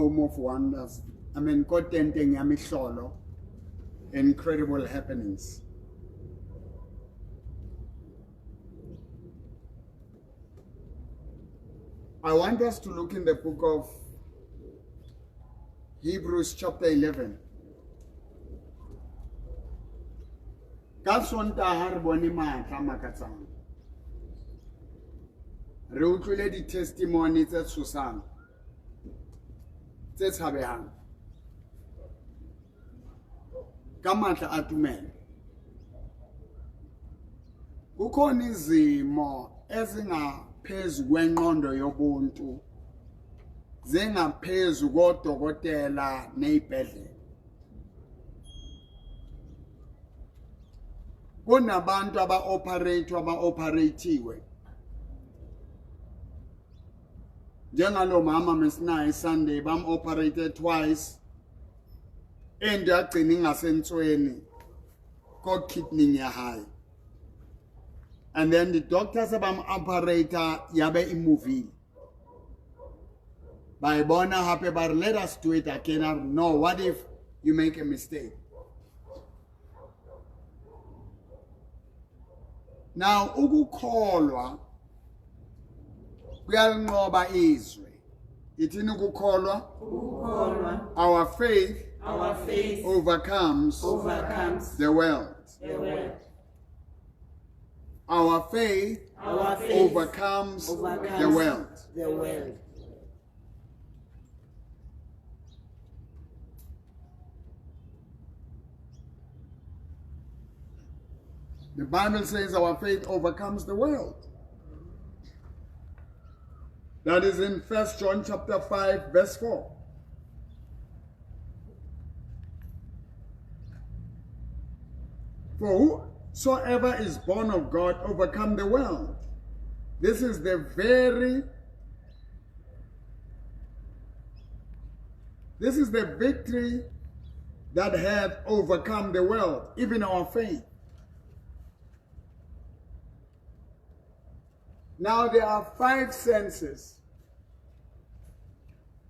Home of Wonders. I mean, ko tenteng ya mehlolo, incredible happenings. I want us to look in the book of Hebrews chapter 11. Ka Sontaha re bone matla a makatsang. Re utlwile di-testimony tse tshosang, tse tshabehang. Ka matla a tumelo. Kukhona izimo ezingaphezu kwenqondo yobuntu, zingaphezu kodokotela nezibhedlela. Kunabantu aba-operate aba-operate-iwe njengalo mama mesinaye Sunday bam-operate twice into yagcina ingasentsweni ko-kidney ya hae, and then the doctors abam-operator yabe imovile bayibona hape ba re let us do it again. I no, what if you make a mistake? Now ukukholwa kuyalinqoba izwe. Ithini ukukholwa? Ukukholwa. Our faith, Our faith overcomes, overcomes the world. The world. Our faith, Our faith overcomes, overcomes the world. The world. The Bible says our faith overcomes the world. That is in 1 John chapter 5, verse 4. For whosoever is born of God overcome the world. This is the very, this is the victory that hath overcome the world, even our faith. Now there are 5 senses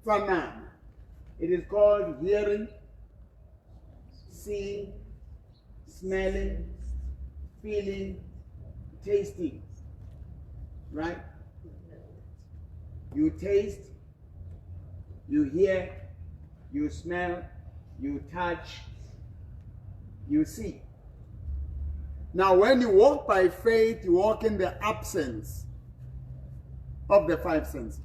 for man. It is called hearing, seeing, smelling, feeling, tasting. Right? You taste, you hear, you smell, you touch, you see. Now, when you walk by faith, you walk in the absence of the 5 senses.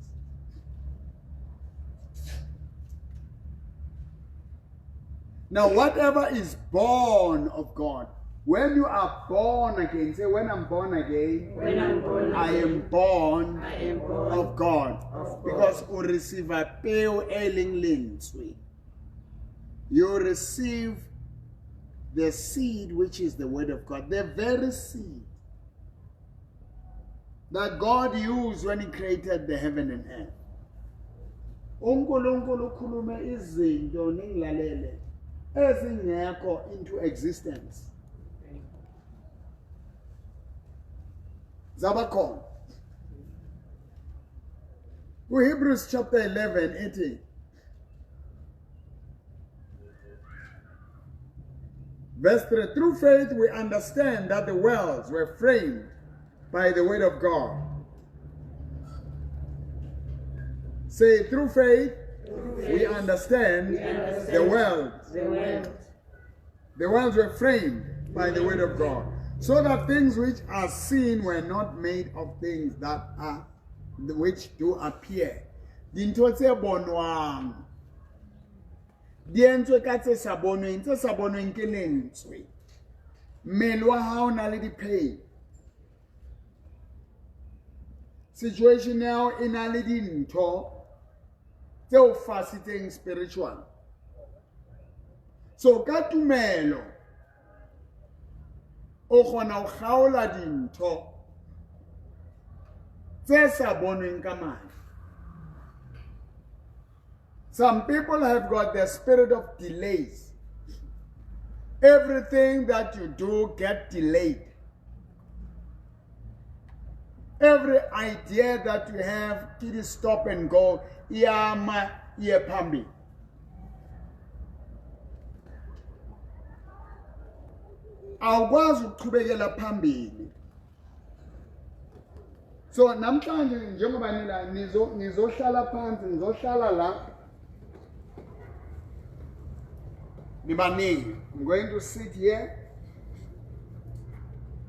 Now, whatever is born of God, when you are born again, say, when I'm born again, when I'm born I again, am born, I am born of God. Of God. Because you receive a peo e leng lentswe. You receive the seed, which is the word of God, the very seed that God used when he created the heaven and earth. UNkulunkulu ukhulume izinto ningilalele ezingekho into existence. Zabakhona. Ku Hebrews chapter 11, 18. Verse 3, through faith we understand that the worlds were framed by the word of God. Say, through faith, we understand, we understand the world. The world. The worlds were framed by the word of God, so that things which are seen were not made of things that are, which do appear. Dintho tse bonwang di entswe ka tse sa bonweng, tse sa bonweng ke lentswe. Mmele wa hao o na le di-pain. Situation ya hao e na le dintho tse o fasitseng spiritual. So ka tumelo o kgona ho kgaola dintho tse sa bonweng ka mahlo. Some people have got the spirit of delays. Everything that you do get delayed. Every idea that you have, it is stop and go. Yama iye phambili. Awukwazi ukuqhubekela phambili. So namhlanje njengoba nila nizohlala phansi, nizohlala la nibaningi. I'm going to sit here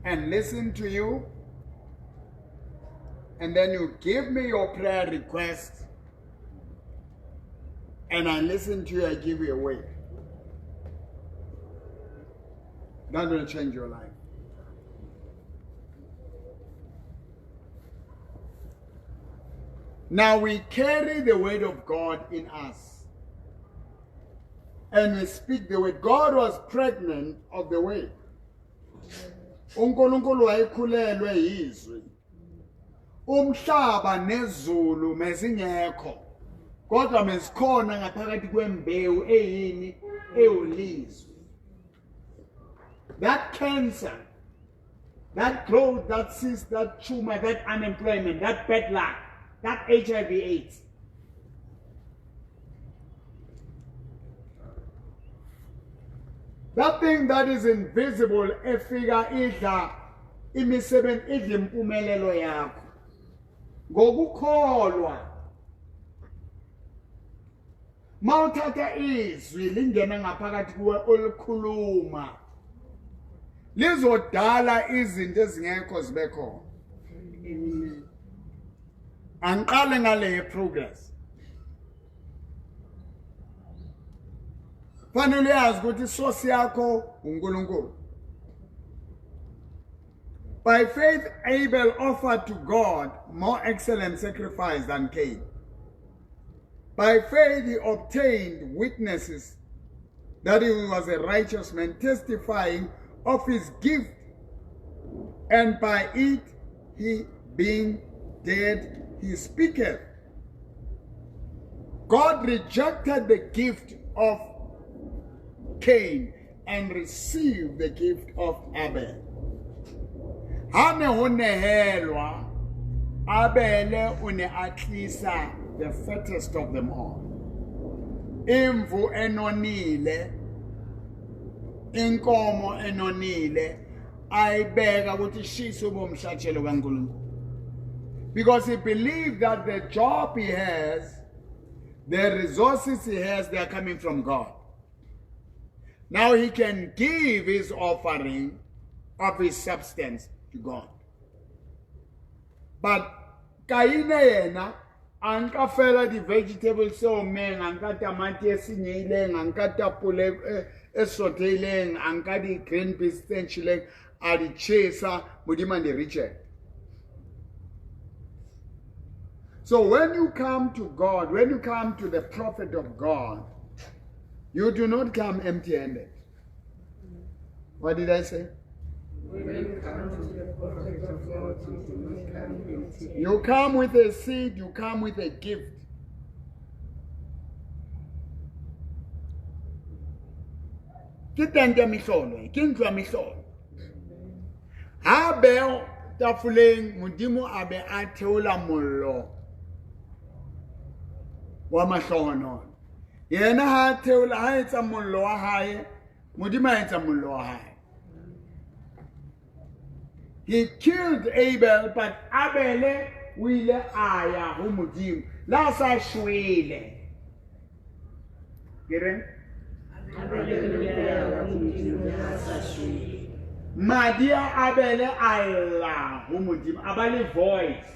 and listen to you, and then you give me your prayer request and I listen to you, I give you a word. That will change your life. Now we carry the word of God in us. And we speak the word. God was pregnant of the word. UNkulunkulu wayekhulelwe yizwi. Umhlaba nezulu mezingekho. Kodwa mezikhona ngaphakathi kwembewu eyini ewulizwi. That cancer, that growth, that cyst, that tumor, that unemployment, that bad luck, that HIV AIDS. That thing that is invisible efika idla imisebenzi, idla impumelelo yakho. Ngokukholwa mawuthatha izwi lingena ngaphakathi kuwe olikhuluma lizodala izinto ezingekho zibe khona. Angiqale ngale progress. Fanele uyazi ukuthi isource yakho uNkulunkulu. By faith Abel offered to God more excellent sacrifice than Cain. By faith he obtained witnesses that he was a righteous man, testifying of his gift, and by it he being dead he speaketh. God rejected the gift of Cain and received the gift of Abel. Ha ne ho nehelwa, Abele o ne a tlisa the fattest of them all. Imvu enonile, inkomo enonile, ayibeka ukuthi ishise ubomhlatshelo kaNkulunkulu. Because he believed that the job he has, the resources he has, they are coming from God. Now he can give his offering of his substance to God. But Kaine yena a nka fela di-vegetables tse ommeng, a nka tamati e senyehileng, a nka tapole e sothehileng, a nka di-green beans tse ntjhileng, a di tjhesa, Modimo a di reject. So when you come to God, when you come to the prophet of God, you do not come empty-handed. What did I say? When you come to the prophet of God, you do not come empty-handed. You come with a seed, you come with a gift. Ke tente ya mehlolo, ke ntlo ya mehlolo. Ha beo tafoleng, Modimo a be a theola mollo wa mahlohonolo. Yena ha theola, ha etsa mollo wa hae, Modimo a etsa mollo wa hae. He killed Abel, but Abele o ile a ya ho Modimo. La sa shwele. Ke reng? Madi a Abele a lla ho Modimo, a ba le voice.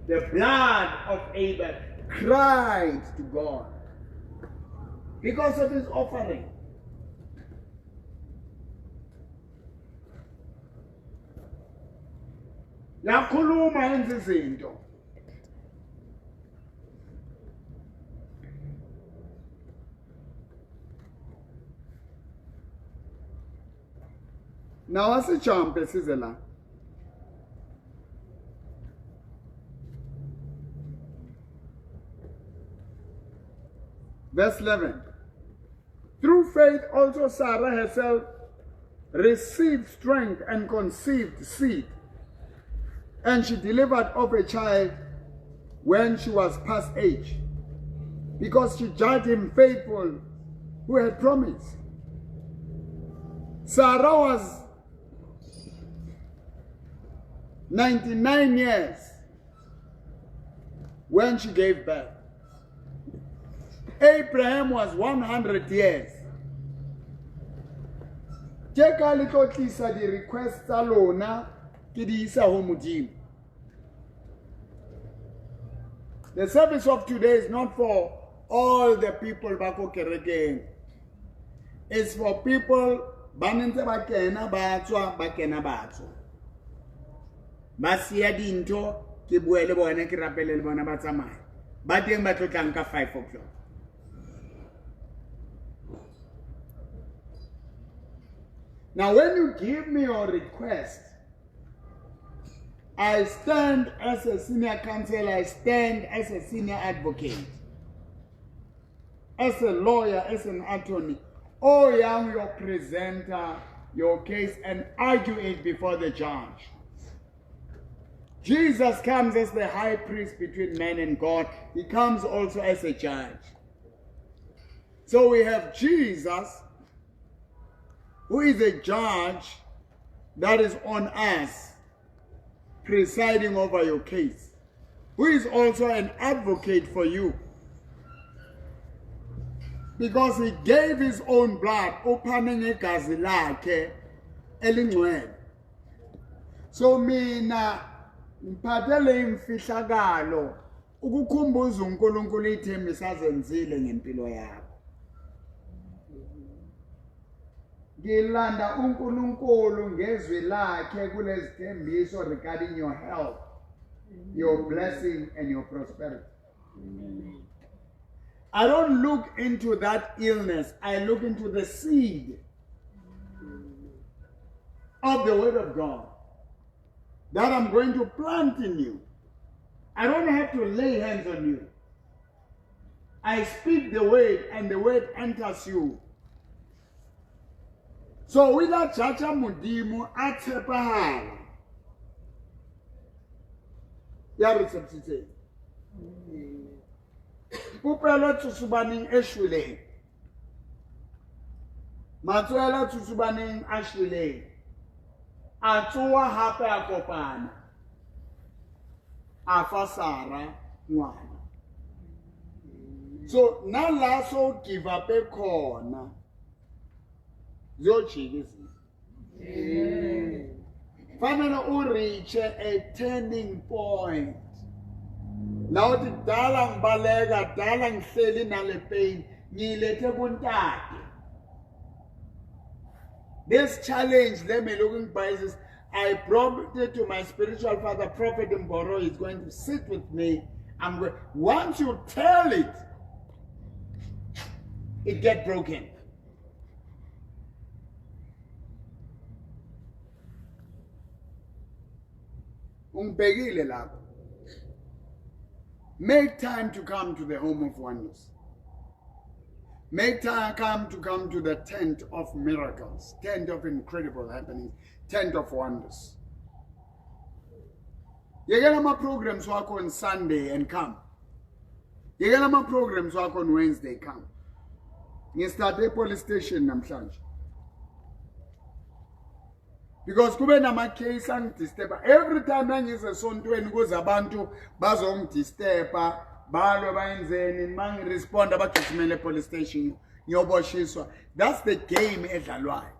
The blood of Abel cried to God because of his offering. Lakhuluma yenza izinto. Now asijumpe size la. Verse 11. Through faith also Sarah herself received strength and conceived seed, and she delivered up a child when she was past age, Because she judged him faithful who had promised. Sarah was 99 years when she gave birth. Abraham was 100 years. Tje ka le tlo tlisa di-request tsa lona ke di isa ho Modimo. The service of today is not for all the people ba ko kerekeng. It's for people ba ne ntse ba kena ba tswa ba kena ba tswa. Ba siya dintho ke bue le bona ke rapele le bona ba tsamaya. Ba teng ba tlo tlang ka 5 o'clock. Now when you give me your request, I stand as a senior counsel, I stand as a senior advocate, as a lawyer, as an attorney. Oh, young, your presenter, your case and argue it before the judge. Jesus comes as the high priest between man and God. He comes also as a judge. So we have Jesus, who is a judge that is on us, presiding over your case, who is also an advocate for you. Because he gave his own blood, opening igazi lakhe elingcwele. So mina ngiphathe le imfihlakalo ukukhumbuza uNkulunkulu ithembiso azenzile ngempilo yakho. Ngilanda uNkulunkulu ngezwi lakhe kulezithembiso regarding your health, your blessing and your prosperity. Amen. I don't look into that illness. I look into the seed of the word of God that I'm going to plant in you. I don't have to lay hands on you. I speak the word and the word enters you. So without Chacha Modimo a tshepahala. Ya re tshepisitseng. Popelo tsusubaneng e shweleng. Matswela tsusubaneng a shweleng. A tsoa hape a kopana. A fa Sara ngwana. So na la so give up e khona. Ziyojika izinto. Fanele u reach a turning point. La uthi dala ngibaleka, dala ngihleli nale pain, ngiyilethe kuntate. This challenge, let me looking by this. I brought it to my spiritual father, Prophet Mboro, is going to sit with me. I'm going, once you tell it, it get broken. Ungibhekile lapho. Make time to come to the home of wonders. Make time come to the tent of miracles, tent of incredible happenings, tent of wonders. Yekela ama programs wakho on Sunday and come. Yekela ama programs wakho on Wednesday, come. Ngistarte police station namhlanje. Because kube nama case angidisturba every time ngize esontweni kuze abantu bazongidisturba balwe bayenzeni mangiresponda bagijimele police station ngiyoboshiswa. That's the game edlalwayo.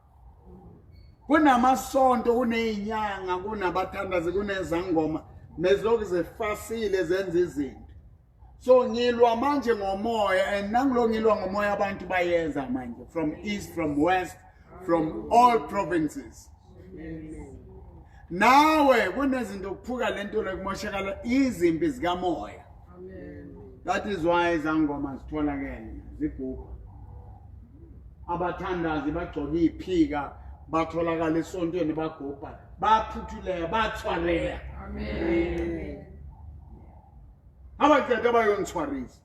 Kunamasonto, kunezinyanga, kunabathandazi, kunezangoma mezilokhu zefasile zenza izinto. So ngilwa manje ngomoya, and nangilo ngilwa ngomoya abantu bayenza manje from east, from west, from all provinces. Nawe kunezinto kuphuka lento lokumoshakala izimpi zikamoya. That is why izangoma zitholakele zigubha. Abathandazi bagcoka iphika batholakala esontweni bagubha baphuthuleka bathwareya. Amen. Abaqeda bayongithwarisa.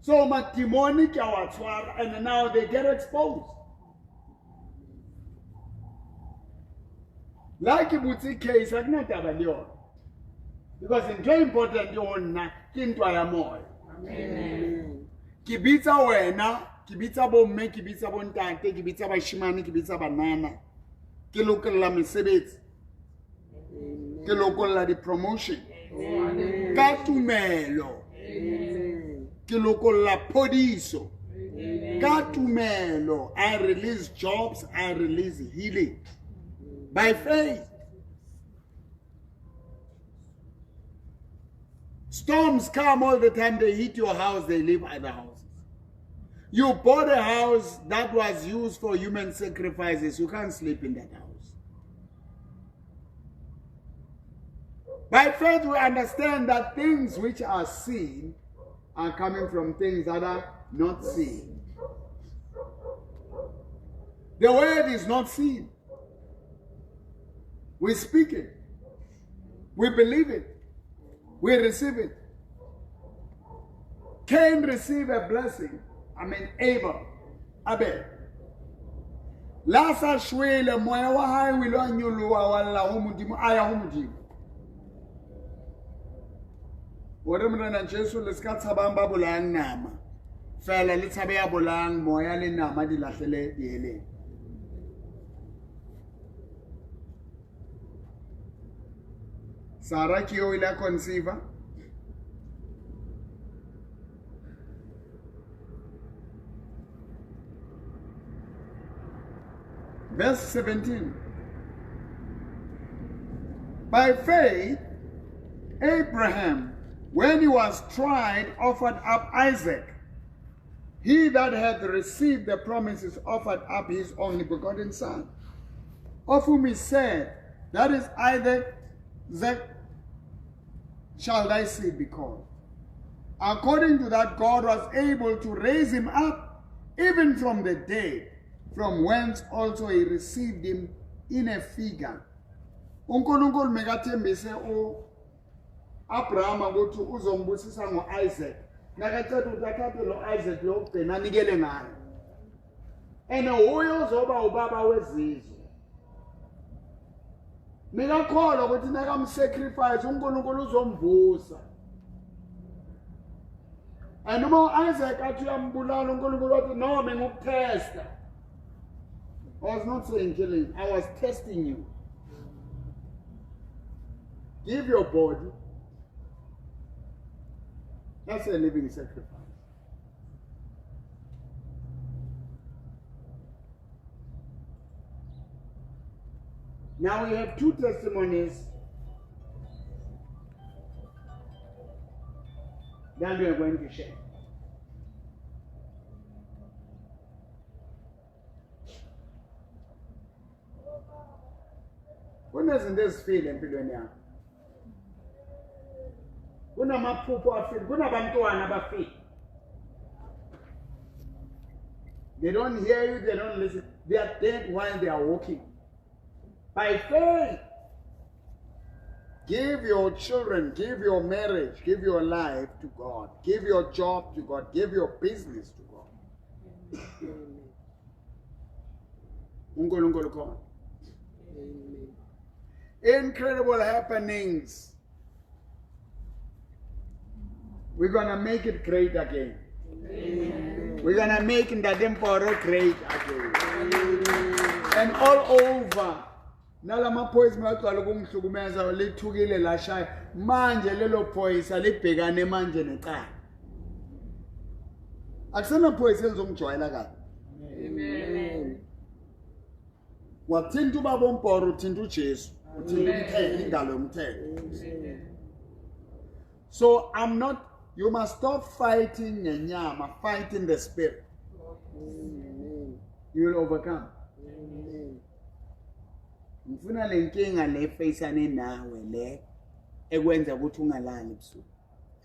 So my demonic awathwara, and now they get exposed. La ke butse case ha ke na taba le yona. Because ntho e important ho nna ke ntwa ya moya. Amen. Ke bitsa wena, ke bitsa bomme, ke bitsa bontate, ke bitsa bashimane, ke bitsa banana. Ke lokolla mesebetsi. Ke lokolla di-promotion. Ka tumelo. Ke lokolla phodiso. Ka tumelo. I release jobs, I release healing. By faith. Storms come all the time. They hit your house, they leave other houses. You bought a house that was used for human sacrifices. You can't sleep in that house. By faith, we understand that things which are seen are coming from things that are not seen. The word is not seen. We speak it. We believe it. We receive it. Cain received a blessing. I mean, Abel. Abel. La sa shwele moya wa hae o ile wa nyoloha wa lla ho Modimo, a ya ho Modimo. Hore Morena Jesu le ska tshabang ba bolayang nama. Fela le tshabe ya bolayang moya le nama di lahlele diheleng. Sarah ke eo ile a conceive. Verse 17. By faith, Abraham, when he was tried, offered up Isaac. He that had received the promises offered up his only begotten son, of whom he said, that is Isaac, shall thy seed be called. According to that, God was able to raise him up even from the dead, from whence also he received him in a figure. UNkulunkulu mekathembise uAbraham ukuthi uzombusisa ngoIsaac. Nakaceda ukuthi athathe lo Isaac lokugcina anikele ngayo. And uye uzoba ubaba wezizwe. Mikakholwa ukuthi nakamsacrifice uNkulunkulu uzomvusa. And uma Isaac athi uyambulala uNkulunkulu wathi no, bengukutesta. I was not saying killing, I was testing you. Give your body. That's a living sacrifice. Now we have two testimonies that we are going to share. Kunezinto ezifile empilweni yakho. Kunamaphupho afile, kunabantwana abafile. They don't hear you, they don't listen. They are dead while they are walking. By faith, give your children, give your marriage, give your life to God. Give your job to God. Give your business to God. uNkulunkulu khona. Incredible happenings. We're going to make it great again. Amen. We're going to make Ndademporo great again. Amen. And all over. Nalamaphoyisa maqala ukungihlukumeza lithukile lashaya manje lelo phoyisa libhekane manje necala. Akusenaphoyisa elizongijwayela kabi. Amen. Wathinta ubaba omporo, uthinta uJesu, uthinta umthetho, ingalo yomthetho. So I'm not, you must stop fighting ngenyama, fighting the spirit. Amen. You will overcome. Amen. Ngifuna le nkinga le face-ane nawe le ekwenza ukuthi ungalali ebusuku.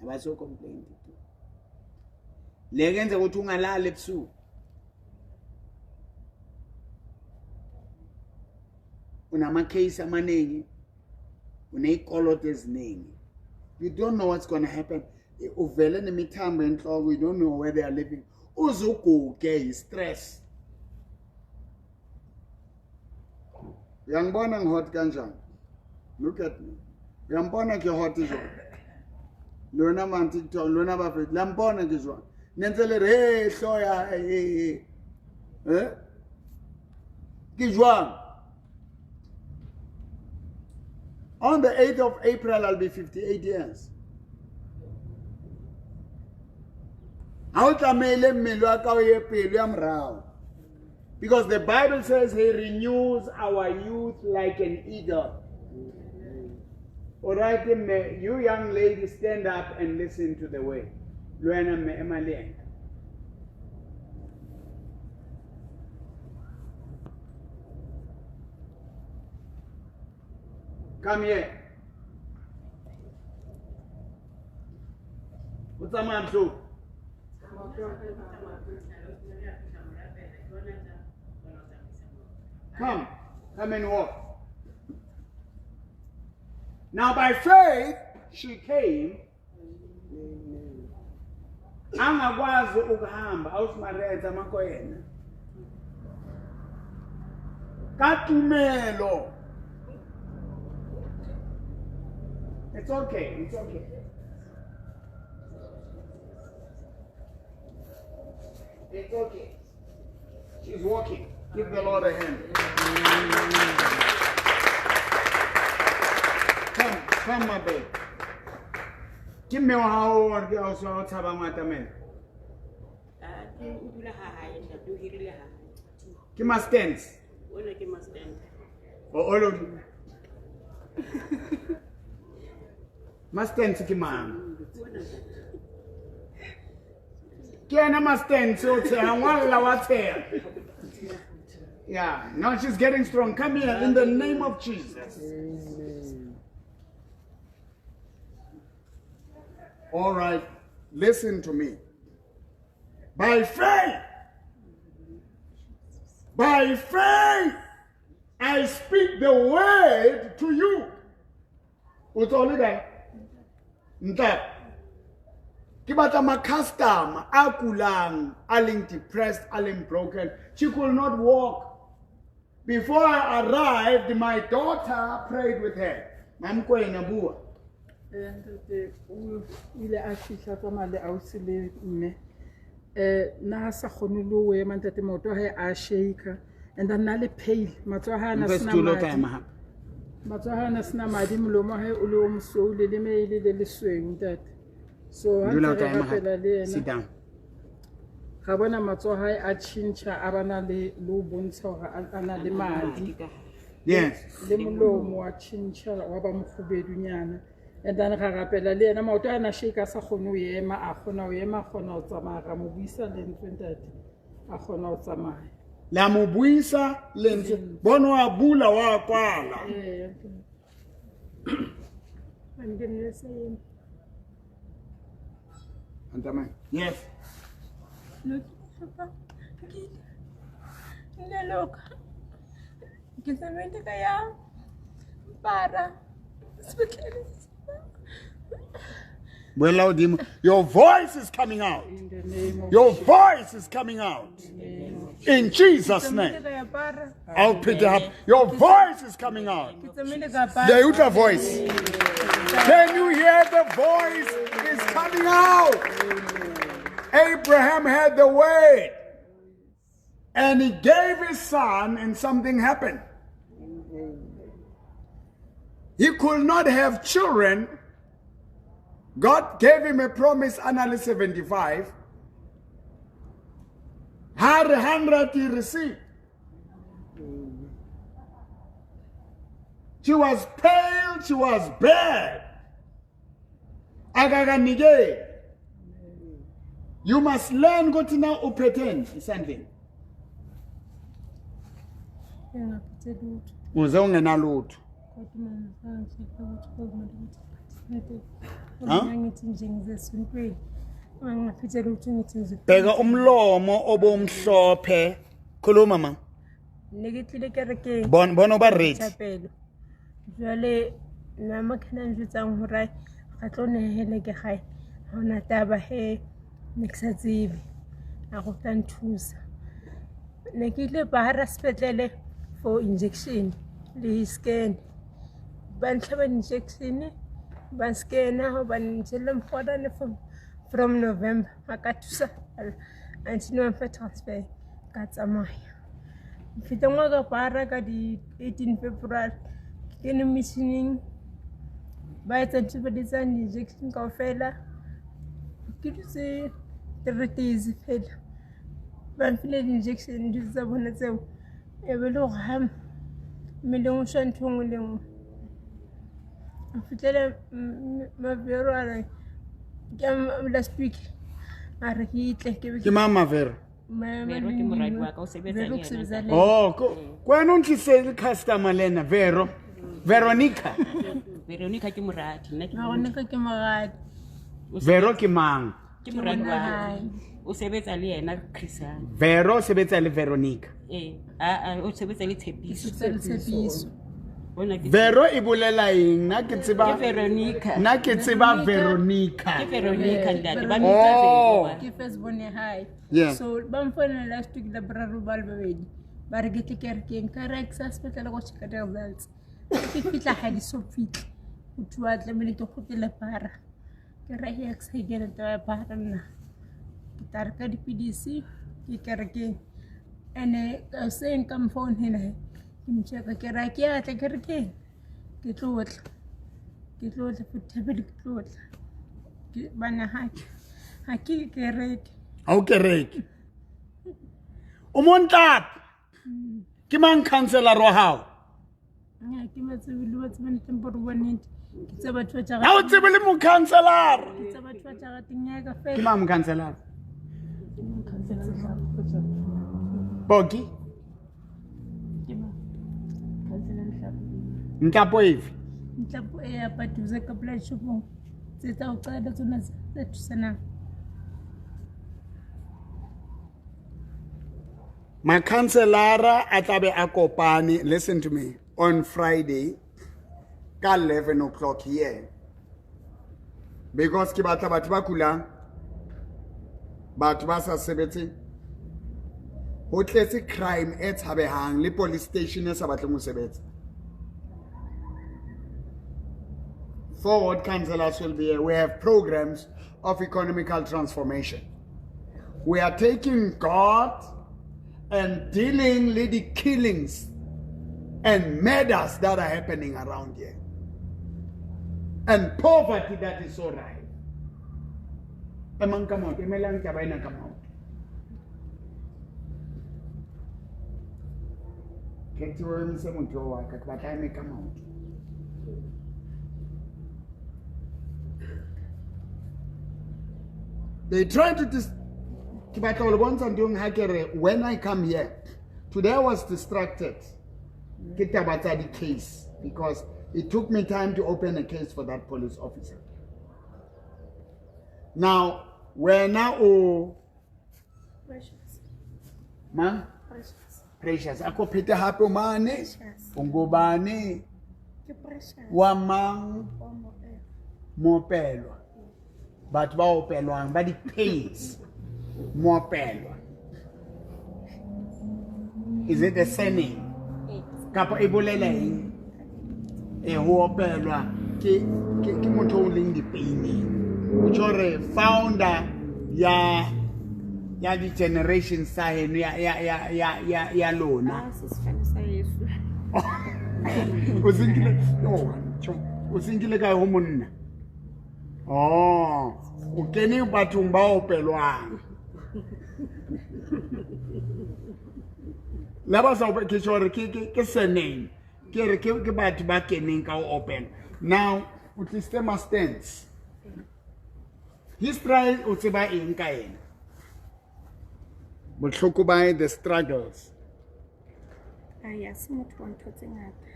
Abaso complain. Le kenza ukuthi ungalali ebusuku. Unama case amaningi, uneyikoloto eziningi. You don't know what's going to happen. Uvele nemithambo enhloko, you don't know where they are living. Uzuguge yi stress. Uyangibona ngihot kanjani? Look at me. Uyangibona ke hot jwang? Lona man TikTok, lona bafethu, la mpona ke jwang? Ne ntse le re hey hloya hey hey. Eh? Ke jwang? On the 8th of April, I'll be 58 years. Ha o tlamehile mmele wa ka o ye pelo ya morao. Because the Bible says he renews our youth like an eagle. All right, mme, you young ladies, stand up and listen to the word. Le wena mme ema le yena. Come here. O tsamaya bohloko. Come, come and walk. Now by faith she came. Angakwazi ukuhamba awusimaria tsamaya ko yena. Ka tumelo. It's okay, it's okay. It's okay. She's walking. Give the Lord a hand. Come, come, my babe. Ke mme wa hao wa ke o sa o tshabang wa atamela? Ah, ke o dula ha hae, ntate, o hirile ha hae. Ke ma stands. Ona ke ma stand. O o lo. Ma stands ke mang? Ke ena ma stands o tsheha ngwalla wa tsheha. Yeah, now she's getting strong. Come here in the name of Jesus. All right, listen to me. By faith, I speak the word to you. O tswa le kae? Ntate. Ke batla ma-customer a kulang, a leng depressed, a leng broken. She could not walk. Before I arrived, my daughter prayed with her. Mamkwena bua. Ntate, o ile a fihla tsamaya le ausi le mme. Nna ha sa kgone le ho ema ntate, maoto a hae a shaker. And then na le pale, matsoho a hae a na Mfe sena setulo o tla madi. ema hape. Matsoho a hae a na sena madi, molomo wa hae o le o mosweu, leleme e le le lesweu ntate. So ha Dula o ntse tla re ema hape. rapela le yena, Sit down. ra bona matsoho a hae a tjhentjha, a bana le ho bontsha hore a na le madi. Yes. Le molomo wa tjhentjha wa ba mokgubedunyana. And then ra rapela le yena, maoto a na shake a sa kgone ho ema, a kgona ho ema, a kgona ho tsamaya, ra mo buisa lentswe ntate, a kgona ho tsamaya. La mo buisa lentswe, bona wa bula wa kwala. Ee. Yes. Ke tsamaile ka ya para sepetlele. Boela hodimo. Your voice is coming out. In the name of Your voice is coming out. In Jesus' name. Tsamaile ka ya para. I'll pick it up. Your voice is coming out. Ke tsamaile ka para. The Utla voice. Can you hear the voice is coming out? Abraham had the word. And he gave his son, and something happened. He could not have children. God gave him a promise, Anali 75. Had 100 he received. She was pale, she was bad. Akakanike. You must learn ukuthi na uphethen isandleni. Engaphethe lutho. Uze ungenalutho. Kodwa mina ngangitshela ukuthi kumele ukuthi ngiphathe. Ha? Mina ngithi nje ngize esontweni. Angaphethe lutho ngithi ngize. Bheka umlomo obomhlophe. Khuluma ma. Ne ke tlile kerekeng. Bona bona ba ready. Thapelo. Jwale mama ke na njwetsang hore ga tlo nehele ke gae. Ha hona taba he ne ke sa tsebe. A go tla nthusa. Ne ke ile Bahara sepetlele for injection. Le scan. Ba ntlhaba injection, ba scanna hobane ntse le mokgwa from November ha ka thusa until ba mfa transfer ka tsamaya. Feta ngwa ka para ka di 18 February ke kene metjhining, ba etsa ntho ba di etsang di-injection kaofela. Ke dutse 3 days fela, ba mfile di-injection ntho tsa bona tseo, e be le hore ha mmeleng o shwa ntho e nngwe le nngwe. Ho fihlela Mavero a re ke last week a re ke tle ke be Ke mang Mavero? Vero ke moradi wa ka, o sebetsa Vero le ke yena. sebetsa le yena. Oh, ko wena o ntlisitse le customer le ena Vero. Veronica. Veronica ke moradi, nna ke Veronica ke moradi. Vero ke mang? Ke moradi wa monna hae. hae. O sebetsa le yena Christian. Vero o sebetsa le Veronica. Ee, a o sebetsa le Ke Tshepiso. sebetsa le Tshepiso. Ona ke Vero e bolela eng? Nna ke Ke tseba Veronica. Nna ke tseba Veronica. Ke Veronica ntate, ba mmitsa Oh. Vero. Ke first born ya hae. Yeah. So ba mfounela last week la boraro ba le babedi, ba re ke tle kerekeng, ka re ke sa sepetlele go checka di-results. Ke fihla ha di so fihle, ho thwe tlamehile ke kgutlele para. Ke re ya ke sa e kena taba ya para nna, ke tla reka dipidisi ke kerekeng. Ene hoseng ka mfounela ke mo checka, ke re ha ke ya tla kerekeng, ke tlo tla, ke tlo tla for thapelo, ke tlo tla. Bana ha ke kereke. Ha o kereke. O montlape. Ke mang councillor wa hao? Ha ke ba tsebe le ba tsebe teng bo re bonete. Ke tse batho ba Ha o tsebe le mo-councillor. Ke tse batho ba jarateng ya ka Ke fela. mang mo-councillor? Boki? Ntlapo efe? Ntlapo e ya Patuze ka pela shopong tse tsa ho qala tsona tse thusanang. Makhanselara a tlabe a kopane, listen to me, on Friday ka 11 o'clock here. Because ke batla batho ba kulang, batho ba sa sebetseng, ho tletse crime e tshabehang le police station e sa batleng ho sebetsa. Four ward councillors will be here. We have programs of economical transformation. We are taking God and dealing with the killings and murders that are happening around here. And poverty that is so rife. Emang ka maoto, emelang taba ena ka maoto. Khethiwe o emise motho oo wa ka, ke batla a eme ka maoto. They try to dis ke batla ho le bontsha ntho e nngwe ha ke re when I come here today I was distracted ke taba tsa di-case because it took me time to open a case for that police officer. Now wena o Precious. mang? Precious. Precious, a ko phete hape o mane. Precious. O ngobane? Ke Precious. Wa mang? Wa Moopelo. Moopelwa, batho ba opelwang ba di-pains. Moopelwa, is it a surname kapa e bolela eng? E ho opelwa ke motho o leng di-paining, o tjho hore founder ya di-generation sa heno ya lona. Ah, se sefane sa heso. O se nkile, oh, tjho, o se nkile kae ho monna? Oh, o kene bathong ba opelwang le ba sa ke tjho hore ke surname, ke re ke batho ba keneng ka ho opela. Now o tlisitse ma-stands history, o tseba eng ka ena, bohloko ba hae, the struggles? Ai, ha se motho wa ntho tse ngata.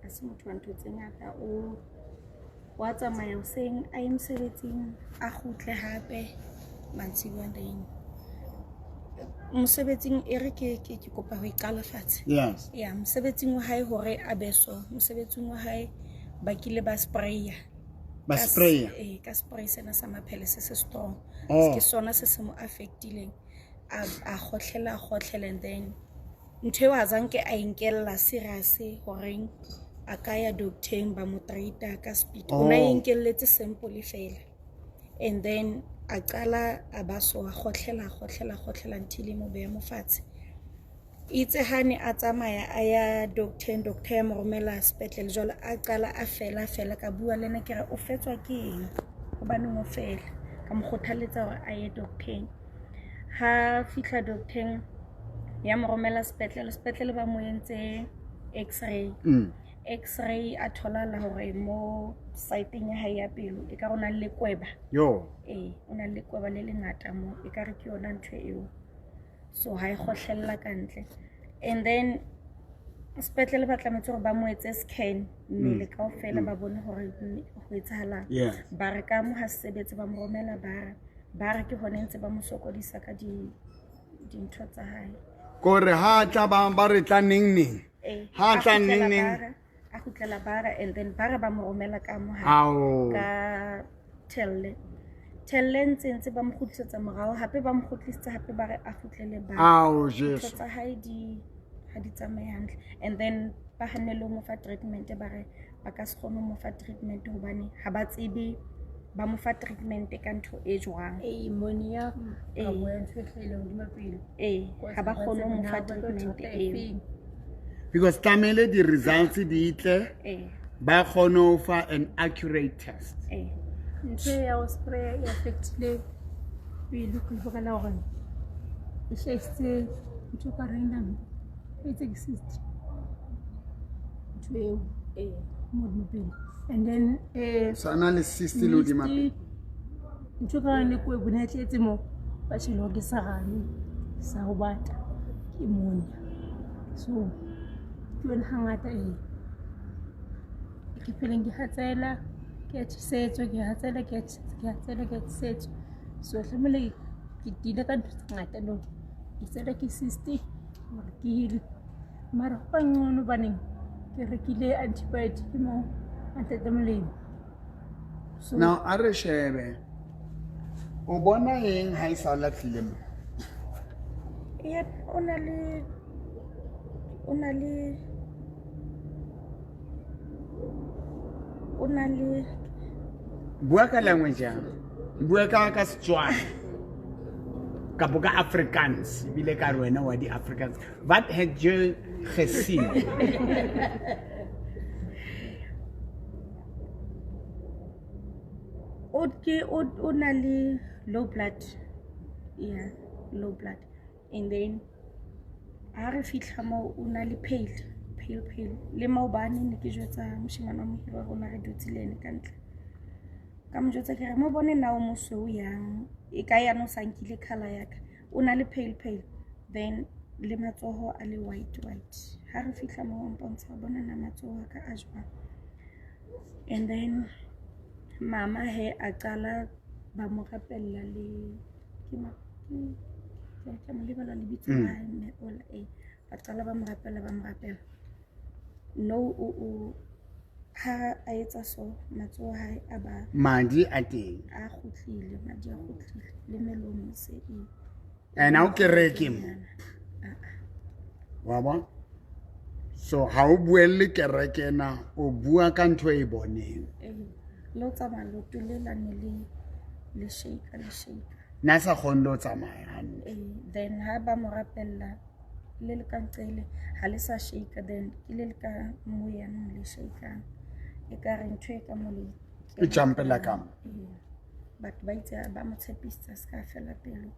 Ha se motho wa ntho tse ngata. O wa tsamaya hoseng a ye mosebetsing, a kgutle hape mantsibuya. Mosebetsing e re ke kopa ho e qala fatshe. Yes. Ya, mosebetsing wa hae hore a be so. Mosebetsing wa hae ba kile ba spraya. Ba spraya? Eh, ka spray sena sa maphele se se strong. Oh. Ke sona se se mo affectileng. A kgohlela, a kgohlela, and then Ntho eo a zanke a e nkella serious horeng a ka ya docteng ba mo treat-a ka speed. O na e Oh. nkelletse simple fela. And then a qala a ba so a kgohlela, a kgohlela, a kgohlela until e mo beha mo fatshe. Itse ha ne a tsamaya a ya docteng, doctor ya mo romela sepetlele. Jwale a qala a fela fela, ka bua le ena ke re o fetswa ke eng, hobaneng o fela. Ka mo kgothaletsa hore a ye docteng. Ha fihla docteng ya mo romela sepetlele, sepetlele ba mo entse x-ray. X-ray a tholahala hore mo site-eng ya hae ya pelo e ka re o na le lekweba. Yo. Ee, o na le lekweba le lengata mo, ekare ke yona ntho eo. So ha e kgohlella ka ntle. And then sepetlele ba tlametse hore ba mo etse scan mmele kaofela, ba bone hore ho etsahalang. Yes. Ba re ka mo ha se sebetse, ba mo romela bara. Ba re ke hone ntse ba mo sokodisa ka dintho tsa hae. Kore ha tla ba re tla neng neng. Ee, Ha a tla kgutlela neng neng. bara, a kgutlela bara, and then bara ba mo romela ka mo hae. Ao. Ka Thelle. Thelle ntse ntse ba mo kgutlisetsa morao, hape ba mo kgutlisitse hape ba re a kgutlele bara. Ao, Ntho Jesu. tsa hae di ha di tsamaye hantle. And then ba hanne le ho mo fa treatment, ba re ba ka se kgone ho mo fa treatment hobane ha ba tsebe ba mo fa treatment ka ntho e jwang. Ee, pneumonia, Ee. kapa ya ntho e hlahileng hodima pelo. Ee, ha ba kgone ho mo fa treatment eo. Because tlamehile di-results di tle, Ee, ba kgone ho fa an accurate test. ee. Ntho e ya ho spray e affect-ile pelo ka lebaka la hore e hlahisitse ntho e ka reng nang e itse ke cyst. Ntho eo Ee. mo hodima pelo. And then Sa na le cyst le hodima pelo. ntho e ka reng lekwebu ne e tletse mo, ba tjhele hore ke serame sa ho bata, ke pneumonia. So ke yona hangata e ke pheleng ke hatsela, ke a tjhesetswa, ke hatsela, ke a tjhesetswa, ke hatsela, ke a tjhesetswa. So tlamehile ke deal-e ka ntho tse ngata nou. Ke tsela ke cyst hore ke heal-e. Mara ho ba ngcono hobaneng ke rekile antibiotic mo a ntate Molemo. So Now a re shebe. O bona eng ha e sa latlile mo? Yep, o na le o na le o na le Bua ka language ya. Bua ka Setswana. Kapo ka Afrikaans, ebile ka re wena wa di Afrikaans. Wat het jy gesien? O ke o na le low blood. Yeah, low blood. And then ha re fihla moo o na le pale, pale, pale. Le maobane ne ke jwetsa moshemane wa mohiri wa rona re dutse le ene ka ntle. Ka mo jwetsa ke re mo bone na o mosweu yang, e ka yana o sa nkile colour ya ka. O na le pale, pale. Then le matsoho a le white, white. Ha re fihla moo a mpontsha, bona na matsoho a ka a jwang. And then mama he a qala ba mo rapella le ke ma ke mo lebala lebitso la hae mme ola, ee. Ba qala ba mo rapella, ba mo rapella. No, o ha a etsa so, matsoho a hae a ba Madi a teng. A kgutlile, madi a kgutlile le melomo se e. And ha o kereke mo. Wa bona? So ha o buelle kereke na, o bua ka ntho e boneng. Ee, le ho tsamaya leoto le la ne le shake, le shake. Na sa kgone le ho tsamaya hantle. Ee, then ha ba mo rapella le le ka nqele ha le sa shake, then ke le le ka mo yanong le shakang. Ekare ntho e ka mo le E jumpela ka mo. Ee. Batho ba itse ba mo tshepisitse a ska fela pelo.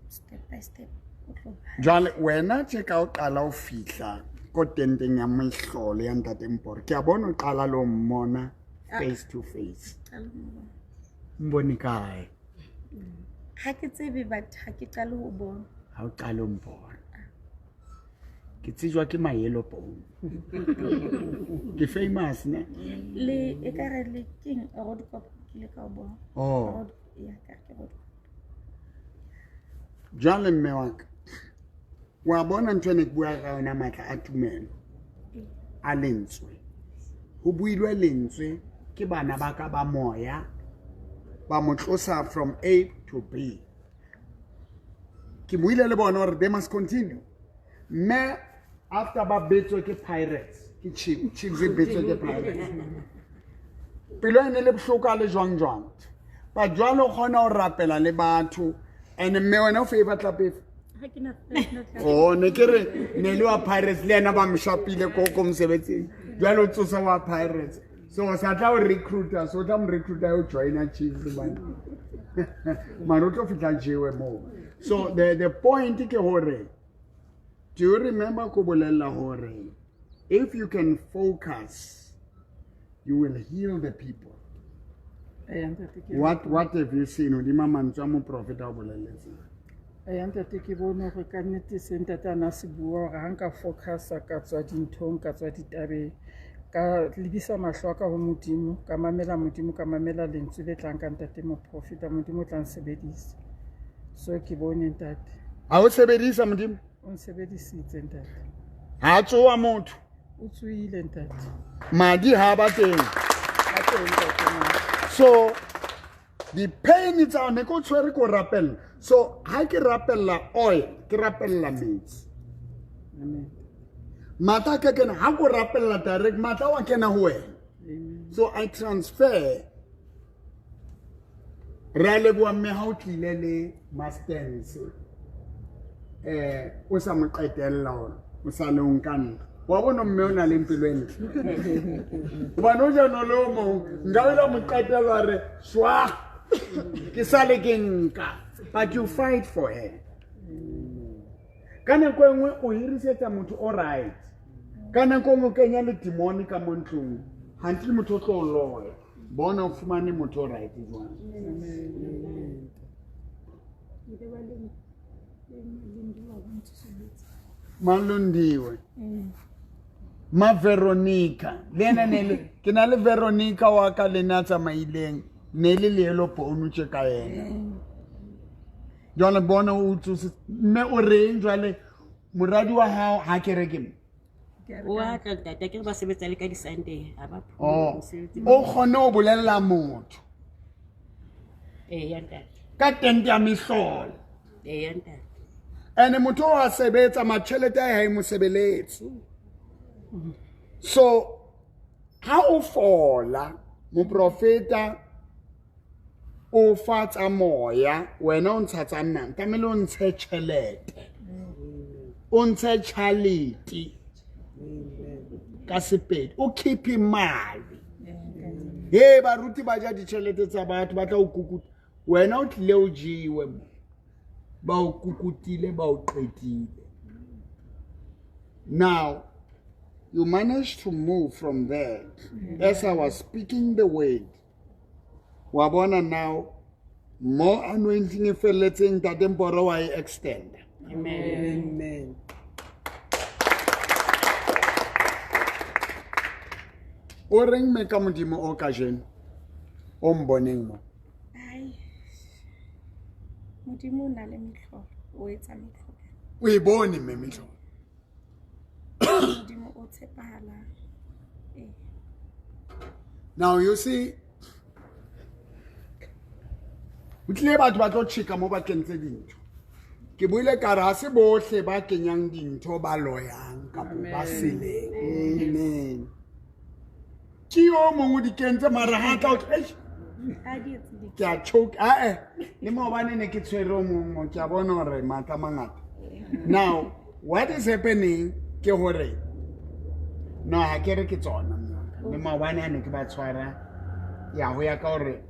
Step by step o tlo ba. Jwale wena tje ka o qala ho fihla ko tenteng ya mehlolo ya Ntate Mpore. Ke a bona o qala le ho mmona face to face. Qala ho mmona. Mbone kae? Ha ke tsebe, but ha ke qale ho bona. Ha o qale ho mpona. Ke tsejwa ke my yellow bone. Ke famous ne? Le ekare le keng Roodkop ke ile ka o bona. Oh. Road, ya, ka re ke Roodkop. Jwale mme wa ka, wa bona ntho e ne ke bua ka yona, matla a tumelo a lentswe. Ho builwe lentswe ke bana ba ka ba moya, ba mo tlosa from A to B. Ke buile le bona hore they must continue. Mme after ba betswe ke Pirates, ke Chiefs e betswe ke Pirates. Pelo e ne le bohloko a le jwang jwang. Ba jwale o kgona ho rapela le batho and mme wena o favor club efe? Ha ke na na Oh, ne ke re ne le wa Pirates le yena ba mo shapile ko mosebetsing. Jwale o tsosa wa Pirates. So o sa tla o recruiter, so o tla mo recruiter yo joina Chiefs man. Mara o tlo fihla jewe moo. So the point ke hore, do you remember ko bolella hore if you can focus, you will heal the people. Eya ntate ke What have you seen? Hodima mantswe a moprofeta o bolelletseng. Eya ntate, ke bone hore ka nnete se ntate a na se bua hore ha nka focusa, ka tswa dinthong, ka tswa ditabeng, ka lebisa mahlo a ka ho Modimo, ka mamela Modimo, ka mamela lentswe le tlang ka ntate moprofeta, Modimo o tla nsebedisa. So ke bone ntate. Ha o sebedisa Modimo? O nsebedisitse ntate. Ha tsoha motho. O tsohile ntate. Madi ha ba teng. Ha teng ntate madi. So the pain tsa ne ko tshwere ko rapella. So ha ke rapella oil, ke rapella metsi. Amen. Matla ka kena ha ko rapella direct, matla wa kena ho wena. Amen. So I transfer. Ra leboha mme ha o tlile le masters. O sa mo qetella hore o sa le o nka ntlo. Wa bona mme o na le pelo e ntle. Hobane o jeno le o mong, nka o ile mo qetella re shwa. Ke sale ke nka. But you fight for her. Ka nako e nngwe o hirisetsa motho o right. Ka nako e nngwe o kenya le demon ka mo ntlong. Hantle motho o tlo o loya. Bona o fumane motho o right jwang. Malondiwe. Ma Veronica. Le ena ne le ke na le Veronica wa ka le na tsamaileng. Ne le leelo pono tje ka yena. Jwale bona o tsose mme o reng jwale moradi wa hao ha kereke mme? O a tla ntate, ke re ba sebetsa le ka di-Sunday, ha ba Oh, phomole mosebetsi. o kgone ho bolella motho. Eya ntate. Ka tente ya mehlolo. Eya ntate. Ene motho o a sebetsa, matjhelete a hae mo sebeletse. So ha o fola, moprofeta o fa tsa moya, wena o ntsha tsa nama, tlamehile o ntshe tjhelete. O ntshe tjhalete ka Sepedi, o keep mali. He baruti ba ja ditjhelete tsa batho, ba tla o kukuta. Wena o tlile o jewe mo. Ba o kukutile, ba o qetile. Now, you managed to move from there. As I was speaking the word, wa bona now, more anointing e felletseng, Ntate Mporo wa e extend. Amen. Amen. O reng me ka Modimo o kajeno? O mboneng mo? Ai. Modimo o na le mehlolo, o etsa mehlolo. O e bone mme mehlolo. Modimo o tshepahalang. Ee. Now you see, ho tlile batho ba tlo tjheka mo ba kentse dintho. Ke buile ka re ha se bohle ba kenyang dintho ba loyang kapa ba seleng. Amen. Ke yo mongwe o di kentse mara ha tla o tla, eish, A di etse di. ke a choke. Ah, le maobane ne ke tshwere o mong mo, ke a bona hore matla a mangata. Now, what is happening ke hore, no, ha ke re ke tsona mme wa ka. Le maobane ha ne ke ba tshwara, ya ho ya ka hore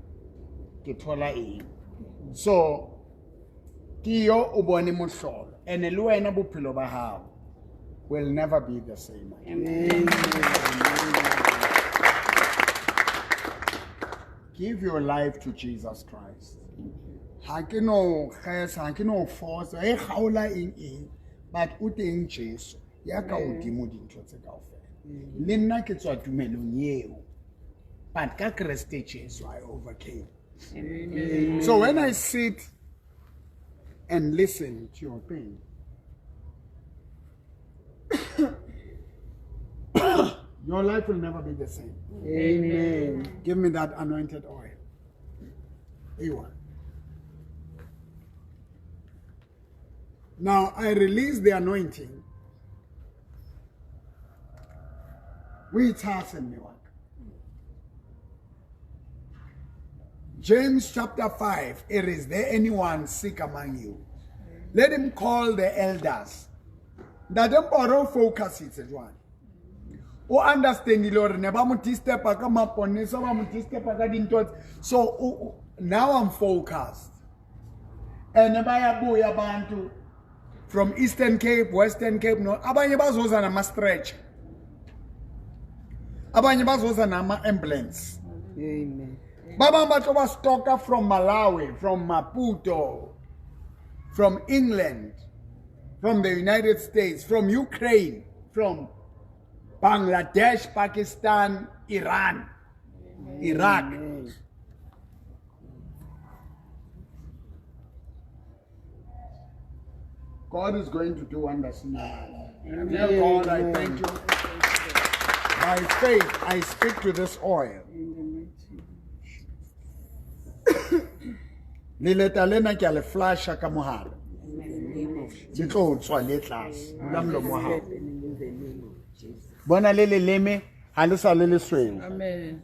ke thola eng. So, ke yo o bone mohlolo. Ene le wena bophelo ba hao will never be the same again. Give your life to Jesus Christ. Ha ke no kgesa, ha ke no force, e kgaola eng eng, but o teng Jesu ya ka hodimo dintho tse kaofela. Le nna ke tswa tumelong eo, but ka Kreste Jesu I overcame. So when I sit and listen to your pain, your life will never be the same. Amen. Give me that anointed oil. Here. Now I release the anointing. O itshase mme wa ka. James chapter 5, it is there anyone sick among you? Let him call the elders. Ntate Mporo o focusitse jwale. O understandile hore ne ba mo disturba ka maponesa, ba mo disturba ka dintho. So now I'm focused. And bayabuya abantu from Eastern Cape, Western Cape, no, abanye bazoza nama stretch. Abanye bazoza nama ambulance. Amen. Ba bang ba tlo ba stoka from Malawi, from Maputo, from England, from the United States, from Ukraine, from Bangladesh, Pakistan, Iran, Iraq. Amen. God is going to do wonders now. Dear God, I thank you. By faith, I speak to this oil. Leleta lena ke a le flasha ka mohare. Le tlo tswa le tlase. Bula molomo wa hao. Bona le leleme ha le sa le lesweu. Amen.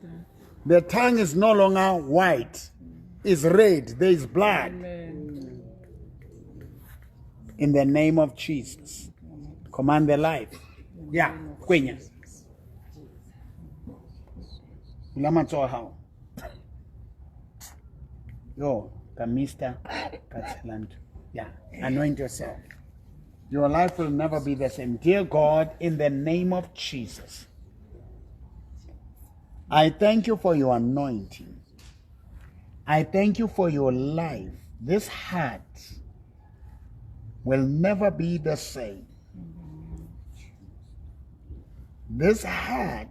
The tongue is no longer white. It's red. There is blood. Amen. In the name of Jesus. Command the life. Yeah, kwenya. Bula matsoho a hao. Yo, ka mister, ka tshela ntho. Yeah, anoint yourself. Your life will never be the same. Dear God, in the name of Jesus, I thank you for your anointing. I thank you for your life. This heart will never be the same. This heart,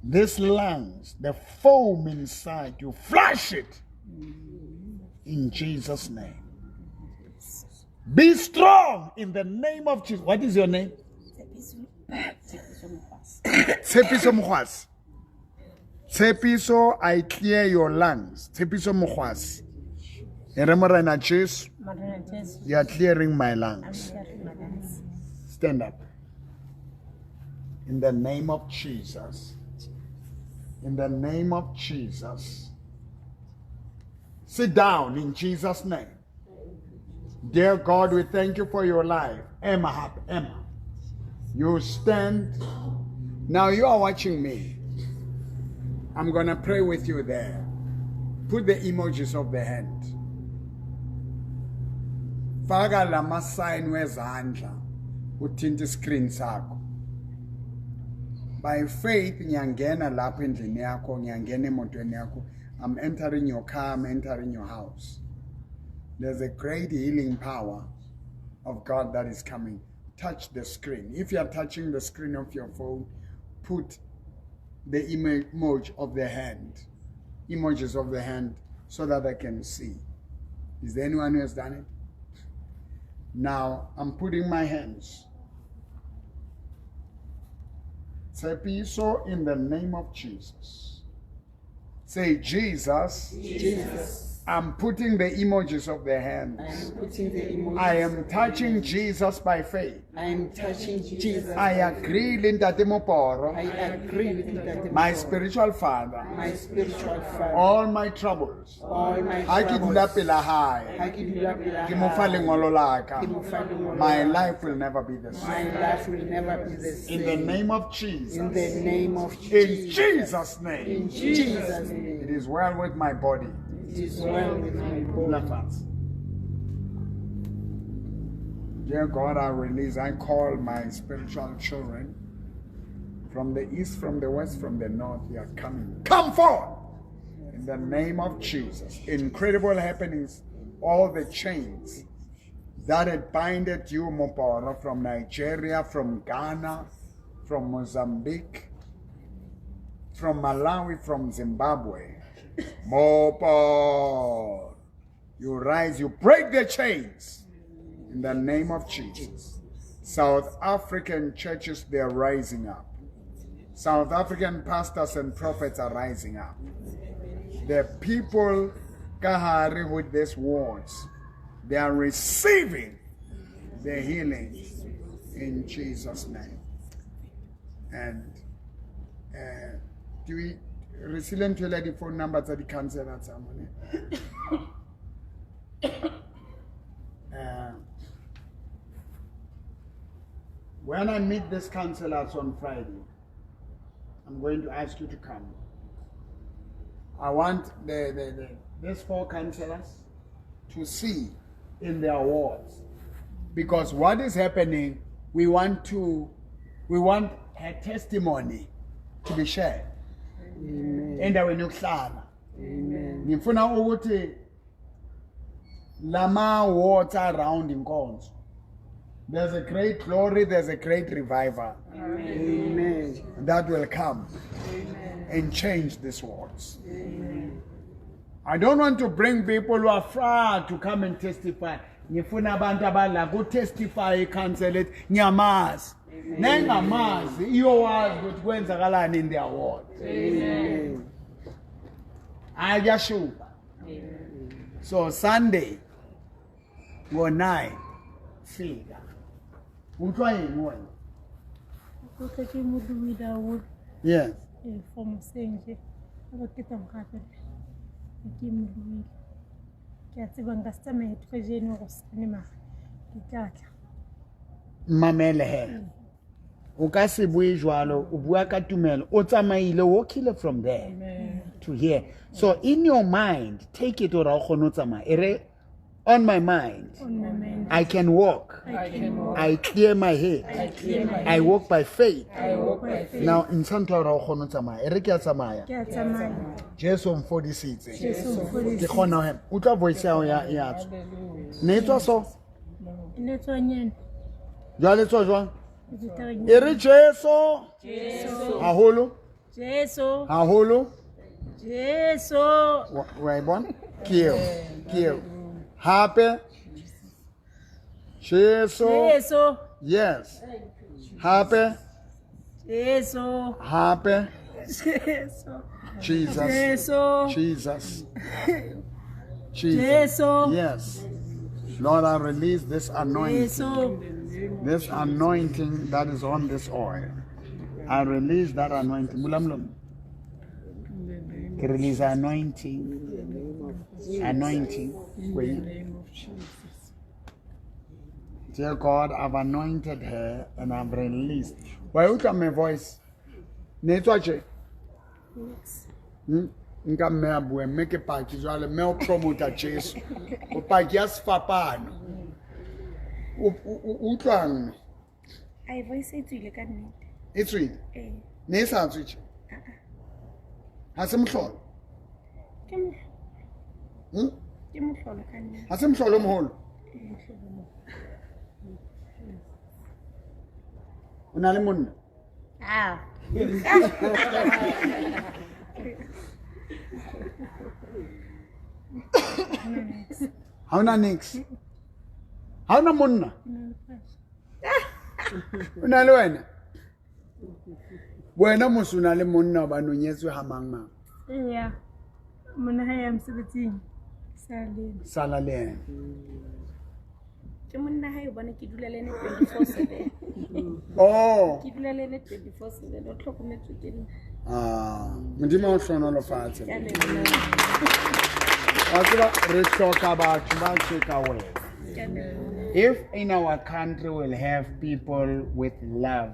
this lungs, the foam inside you, flush it in Jesus' name. Be strong in the name of Jesus. What is your name? Tshepiso Mokgwasi. Tshepiso, I clear your lungs. Tshepiso Mokgwasi. Ere Morena Jesu, you are clearing my lungs. Stand up. In the name of Jesus. In the name of Jesus. Sit down in Jesus' name. Dear God, we thank you for your life. Emma, Emma. You stand. Now you are watching me. I'm going to pray with you there. Put the emojis of the hand. Faka lama sign wezandla uthinte screen sakho. By faith ngiyangena lapha endlini yakho, ngiyangena emotweni yakho. I'm entering your car, I'm entering your house. There's a great healing power of God that is coming. Touch the screen. If you are touching the screen of your phone, put the emoji of the hand, emojis of the hand, so that I can see. Is there anyone who has done it? Now, I'm putting my hands. Tshepiso, in the name of Jesus. Say, Jesus, Jesus. I'm putting the emojis of the hands. I am putting the emojis. I am touching Jesus by faith. I am touching Jesus. I agree, Ntate Moporo. I agree with Ntate My Moporo. spiritual father. My spiritual father. All my troubles. All my Ha ke dula troubles. pela hae. Ha ke dula pela Ke mo fa hae. lengolo la ka. Ke mo fa lengolo My la ka. life will never be the same. My life will never be the same. In the name of Jesus. In the name of In Jesus. Jesus' name. In Jesus' name. It is well with my body. It is well with my body. Dear God, I release, I call my spiritual children from the east, from the west, from the north. They are coming. Come forth in the name of Jesus. Incredible happenings, all the chains that had binded you, Moporo, from Nigeria, from Ghana, from Mozambique, from Malawi, from Zimbabwe. Moporo, you rise, you break the chains in the name of Jesus. South African churches, they are rising up. South African pastors and prophets are rising up. The people, kahari, with these words, they are receiving the healing in Jesus' name. And Do we re siile ntho e la di-phone number tsa di-councillor tsa mone? When I meet these councillors on Friday, I'm going to ask you to come. I want these 4 councillors to see in their wards. Because what is happening, we want her testimony to be shared. Endaweni yokuhlala. Ngifuna ukuthi lama wards around inkonzo. There's a great glory, there's a great revival. Amen. That will come. Amen. And change these wards. Amen. I don't want to bring people who are far to come and testify. Ngifuna abantu abala ku testify council it ngiyamazi. Nengamazi iyowazi ukuthi kwenzakalani in their ward. Amen. Ayashuba. So Sunday ngo 9 fika. Utlwa eng wena? Ke ke mo duila o. Yes. E from senje. Ba ke tla gape. Ke mo duila. Ke a tseba nka se tsamaye kajeno go sane mara ke tla tla. Mamele he. O ka se bue jwalo, o bua ka tumelo, o tsamaile, walkile from there. Amen. To here. So in your mind, take it or o kgone ho tsamaya. E re on my mind. On my mind. I can walk. I can walk. I clear my head. I clear my head. I walk by faith. I walk by faith. Now ntsha ntho ya hore ha o kgone ho tsamaya. E re ke a tsamaya. Ke a tsamaya. Jesu o mfodisitse. Jesu o mfodisitse. Ke kgona ho hema. Utlwa voice ya hao ya tswa. Ne e tswa so? Ne e tswa nyane. Jwale e tswa jwang? E re Jesu. Jesu. Haholo. Jesu. Haholo. Jesu. Wa e bona? Ke eo. Ke eo. Hape. Jesu. Jesu. Yes. Hape. Jesu. Hape. Jesu. Jesus. Jesu. Jesus. Jesus. Jesu. Yes. Lord, I release this anointing. Jesu. This anointing that is on this oil. I release that anointing. Mulamlum. Release anointing. Anointing. In the name of Jesus. Dear God, I've anointed her and I've released. Why you my voice? Ne tswa tje? Nka mme a bue, mme ke paki jwale, mme o promota Jesu. O paki ya sefapano. O utlwang? Ai voice e tswile ka nnete. E tswile? Eh. Ne e sa tswe tje? Ha se mohlolo? Ke mohlolo. Ke mohlolo ka nnete. Ha se mohlolo o moholo? O na le monna? Ah. Ha ona nix. Ha ona monna? O na le wena? Wena mos o na le monna hobane o nyetswe ha mang mang? Eya. Monna ha ya mosebetsing. Sala le ena. Ke monna hae hobane ke dula le ene 24/7. Oh. Ke dula le ene 24/7, o tlhokometswe ke nna. Ah, Modimo o hlohonolofatse. Wa tseba re hloka batho ba tje ka wena. If in our country we'll have people with love,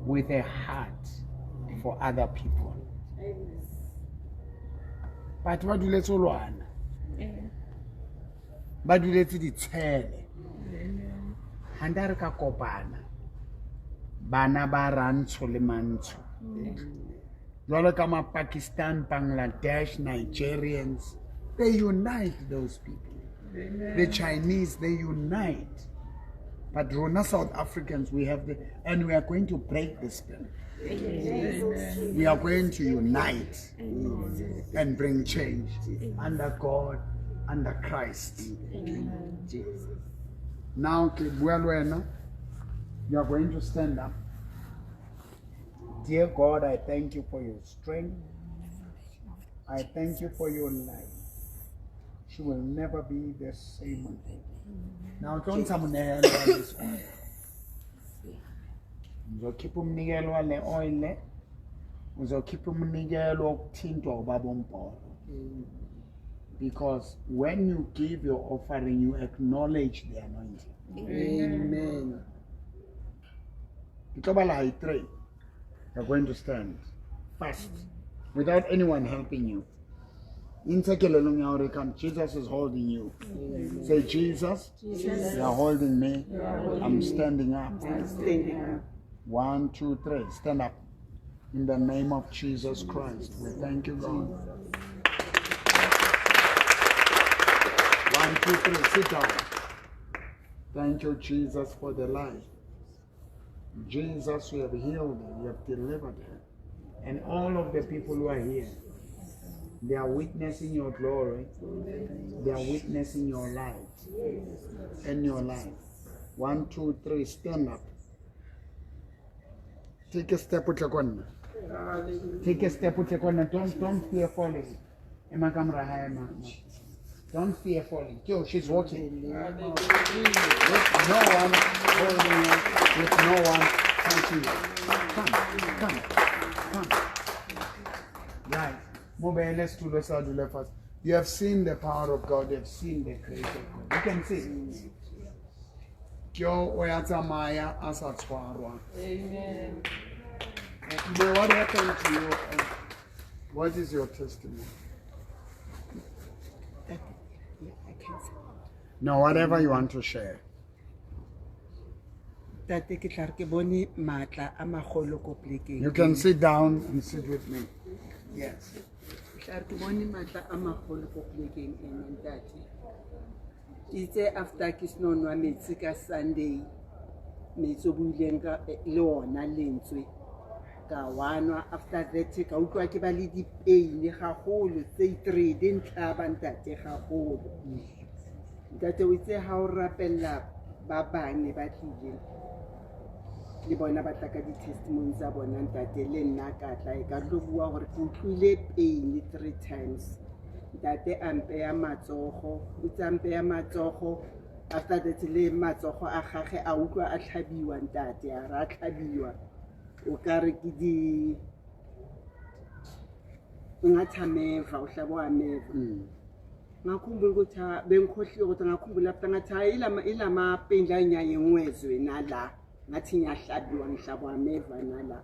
with a heart for other people. Batho ba duletse ho lwana. Ba duletse ditshele. Handa re ka kopana. Bana ba rantsho le mantsho. Jwalo ka ma Pakistan, Bangladesh, Nigerians, they unite those people. Amen. The Chinese, they unite. But rona South Africans, we have the, and we are going to break the spirit. Amen. We are going to unite and bring change under God, under Christ. Amen. Now, ke bua le wena, you are going to stand up. Dear God, I thank you for your strength. I thank you for your life. She will never be the same again. Now, don't monehelo wa this oil. Ngizokhipha umnikelo wale oil le. Uzokhipha umnikelo wokuthintwa ubaba uMbhoro. Because when you give your offering, you acknowledge the anointing. Amen. Ke tlo bala hi 3. You're going to stand fast without anyone helping you. Intshe kelellong ya hore come, Jesus is holding you. Say, Jesus, you are holding me. I'm standing up. Standing up. 1, 2, 3. Stand up. In the name of Jesus Christ, we thank you, God. 1, 2, 3. Sit down. Thank you, Jesus, for the life. Jesus, you have healed her, you have delivered her. And all of the people who are here, they are witnessing your glory. They are witnessing your light and your life. 1, 2, 3, stand up. Take a step with your corner. Take a step with your corner. Don't fear falling. Don't fear falling. Yo, she's walking. With no one holding her, with no one touching her. Come, come, come. Right. You have seen the power of God. You have seen the grace of God. You can see. Amen. What happened to you? What is your testimony? No, whatever you want to share. You can sit down and sit with me. Yes. Itse after ke seno nwa metsi ka Sunday, metsi o buileng ka le ona lentswe ka wanwa. After that ka utlwa ke ba le di-pain gagolo tse 3 di ntlhaba ntate gagolo. Ntate o itse ha o rapella ba bang ba tlileng le bona ba tla ka di-testimony tsa bona ntate, le nna ka tla e ka tlo bua gore ke utlwile pain 3 times. Ntate a mpeya matsogo, o tsa mpeya matsogo. After that le matsogo a gage a utlwa a tlhabiwa ntate, a ra tlhabiwa o ka re ke di ngathi ameva, o hlabo ameva. Ngakhumbula ukuthi bengikhohliwe ukuthi ngakhumbula after ngathi hayi ilama pain la nyaye ngwezwe nala ngathi ngiyahlabiwa ngihlabo ameva nala.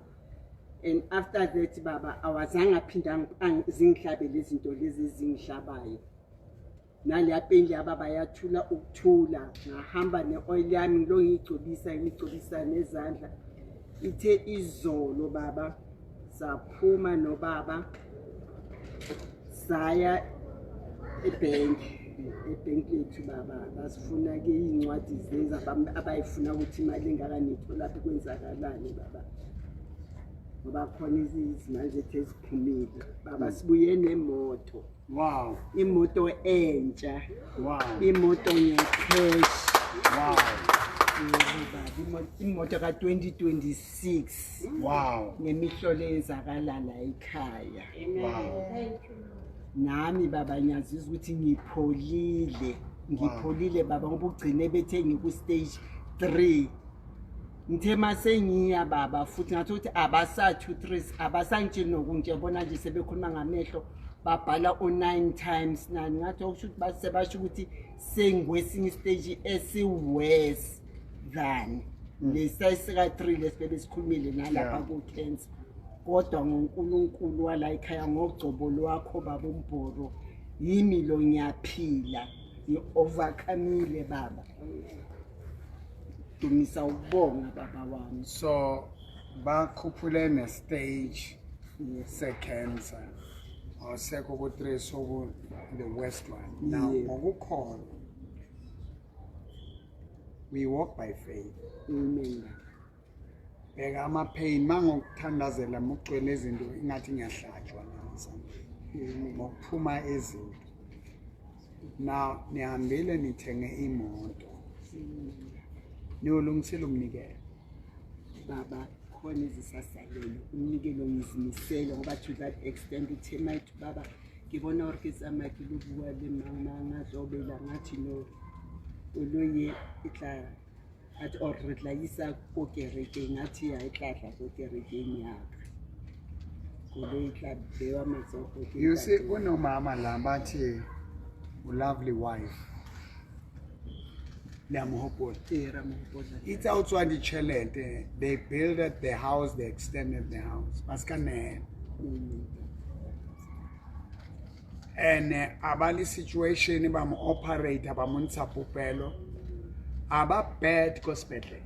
And after that baba awazange aphinda zingihlabe lezi zinto lezi ezingihlabayo. Naleya pain leya baba yathula ukuthula. Ngahamba ne-oil yami ngilo ngiyigcobisa ngigcobisa nezandla. Ithe izolo baba saphuma nobaba saya ebhenki lethu baba, basifuna ke iy'ncwadi lezi abayifuna ukuthi imali engaka niyitholaphi kwenzakalani baba, ngoba khona izimali zethu eziphumile baba. Sibuye nemoto. Wow. Imoto entsha. Wow. Imoto nge-cash. Wow. Imoto ka-2026. Wow. Ngemihlolo eyenzakala la ekhaya. Wow. Nami baba ngiyazizwa ukuthi ngipholile. Ngipholile baba ngoba ugcine bethe ngiku-stage 3. Ngithe masengiya baba futhi ngathi ukuthi abasa 2 3 abasangitsheli nokungitshela bona nje sebekhuluma ngamehlo babhala o-9 times nani, ngathi okusho ukuthi basebasho ukuthi sengikwesinye istage esi-worse than lesa sika-3 lesi besikhulumile nalapha ku-cancer. Kodwa ngoNkulunkulu wala ekhaya ngogcobo lwakho baba uMbhoro, yimi lo ngiyaphila, ngi-overcome-ile baba. Dumisa ukubonga baba wami. So bakhuphule ne-stage se-cancer awusekho ku-3 soku the worst one. Now ngokukholwa we walk by faith. Amen. Bheka ama-pain mangokuthandazela mugcwele izinto ingathi ngiyahlatshwa namhlanje ngokuphuma izinto. Now nihambile nithenge imoto, niyolungisela umnikelo baba. Khona ezisasalele umnikelo ngizimisele ngoba to that extent uthe mayithi baba ke bona hore ke tsamaya ke lo bua le mang mang a tlobela ngathi no koloi e tla athi or re tla isa ko kerekeng, ngathi ya e tla tla ko kerekeng ya ka. Koloi e tla bewa matsogo ke You see, ntate. kunomama la bathi lovely wife. Le a mo hopola. Ee, ra mo hopola. Itse ha o tswa ditjhelete, they builded the house, they extended the house. Ba ska nehela. And a ba le situation ba mo operator ba mo ntsha popelo. A ba bad ko sepetlele.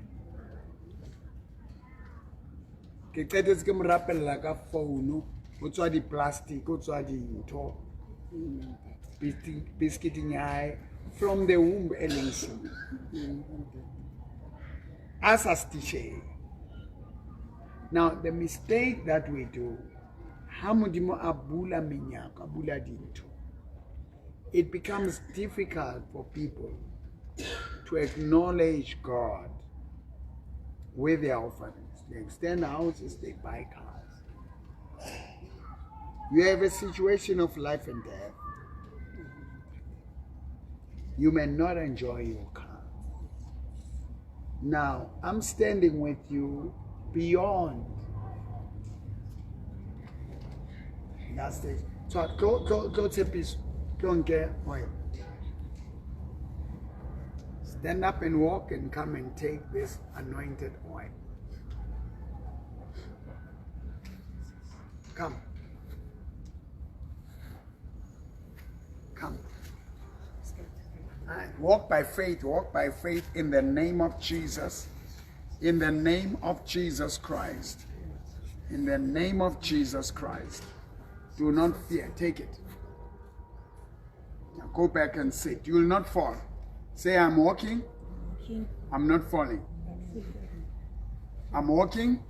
Ke qetetse ke mo rapella ka phone, o tswa di-plastic, o tswa dintho. Biscuiting ya hae from the womb e leng siko. A sa stitcheng. Now the mistake that we do, ha Modimo a bula menyako, a bula dintho, it becomes difficult for people to acknowledge God with their offerings. They extend houses, they buy cars. You have a situation of life and death. You may not enjoy your car. Now, I'm standing with you beyond that stage. So, tlo tshepiso, tlo nke oil. Stand up and walk and come and take this anointed oil. Come. Come. Right. Walk by faith, walk by faith in the name of Jesus. In the name of Jesus Christ. In the name of Jesus Christ. Do not fear. Take it. Now go back and sit. You will not fall. Say, I'm walking. I'm not falling. I'm walking.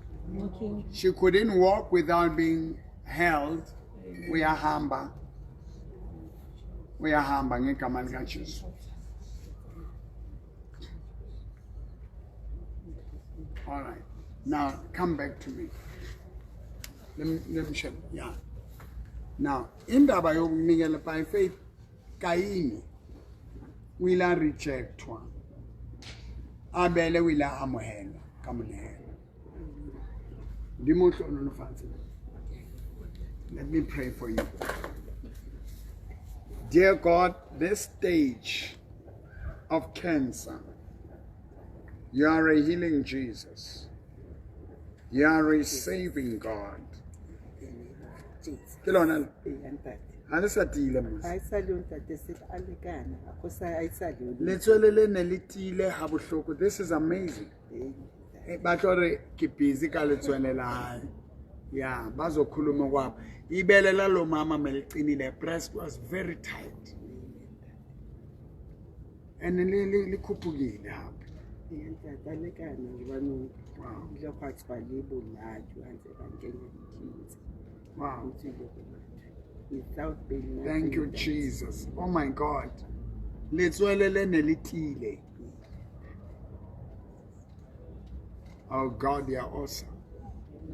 She couldn't walk without being held. Uyahamba. Uyahamba ngegama likaJesu. All right. Now come back to me. Let me show you. Yeah. Now, indaba yokunikela by faith, Kaini o ile a rejectwa. Abele o ile a amohelwa ka monehelo. Modimo o hlohonolofatse. Let me pray for you. Dear God, this stage of cancer, you are a healing Jesus. You are a saving God. Ke lona le? Ee, ntate. Ha le sa tiile mos. Ha e sa le yo ntate, se a lekana. Ha go sa, ha e sa le yo. Letswele le ne le tiile ha bohloko. This is amazing. Ee, Ba tlo re ke busy ka letswele la hae. Yeah, bazokhuluma kwabo. Ibele la lo mama meliqinile. Breast was very tight. And le khuphukile hape. Ee, ntate, a lekana hobane Wow. ile gwa tswa le boladu ha ntse ba nkenya di-chemo. Wow. Ho tswile boladu. Without pain, Thank you, nothing, ntate. Jesus. Oh my God. Letswele le ne le tiile. Oh God, you are awesome.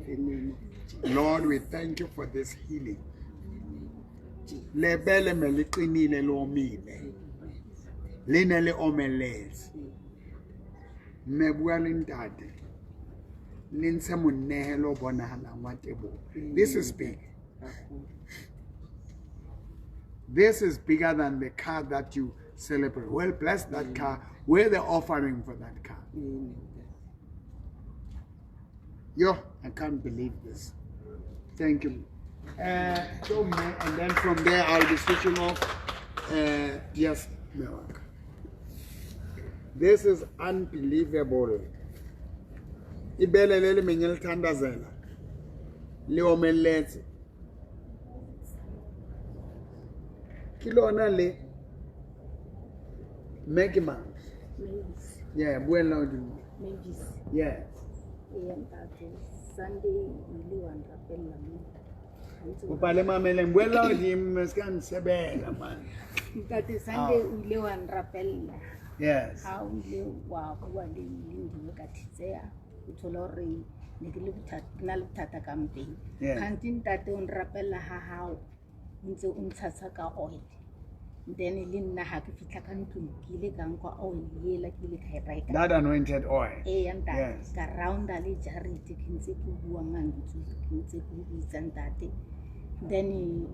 In the name of Jesus. Lord, we thank you for this healing. Lebele me le qinile le omile. Le ne le omeletse. Mme bua le ntate. Le ntshe monehelo o bonahalang wa teboho. This is big. Haholo. This is bigger than the car that you celebrate. Well, bless that car. We're the offering for that car. Amen, ntate. Yo, I can't believe this. Thank you. So, and then from there, I'll be switching off. Yes, Mewaka. This is unbelievable. Ibele leli mengilithandazela. Le omeletse. Ke lona le. Mme ke mang? Mavis. Yeah, buella hodimo. Mavis. Yes. Ee, ntate, Sunday o ile wa nrapella mo. Ha ntse o Kopa le mameleng, buella hodimo, se ka nsebela man. Ntate, Sunday o ile wa nrapella. Yes. Ha o ile wa bua le Lindiwe ka thetseha, o thole hore ne ke le bothata, ke na le bothata ka mpeng. Yeah. Kgante ntate o nrapella ha hao, o ntse o ntshasa ka oil. Then le nna ha ke fitlha ka ntlong ke ile ka nka oil ela ke ile ka e reka. That anointed oil. Ee, ntate. Yes. Ka rounda le jarete ke ntse ke bua mantswe, ke ntse ke bitsa ntate. Then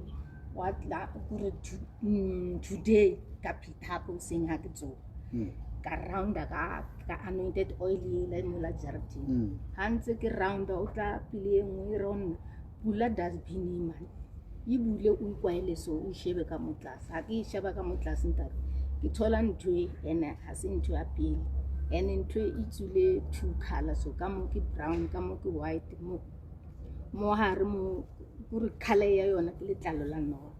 wa tla kore today ka phitha hape hoseng ha ke tsoha. Ka rounda ka anointed oil ela mola jareteng. Ha ntse ke rounda o tla pele e nngwe e re ho nna, bula dustbin mane. E bule o ikwaele so o shebe ka mo tlase. Ha ke e sheba ka mo tlase ntate, ke thola ntho e ene ha se ntho ya pele. Ene ntho e tswile two colour, so ka mo ke brown, ka mo ke white, mo hare mo kore colour ya yona ke letlalo la noha.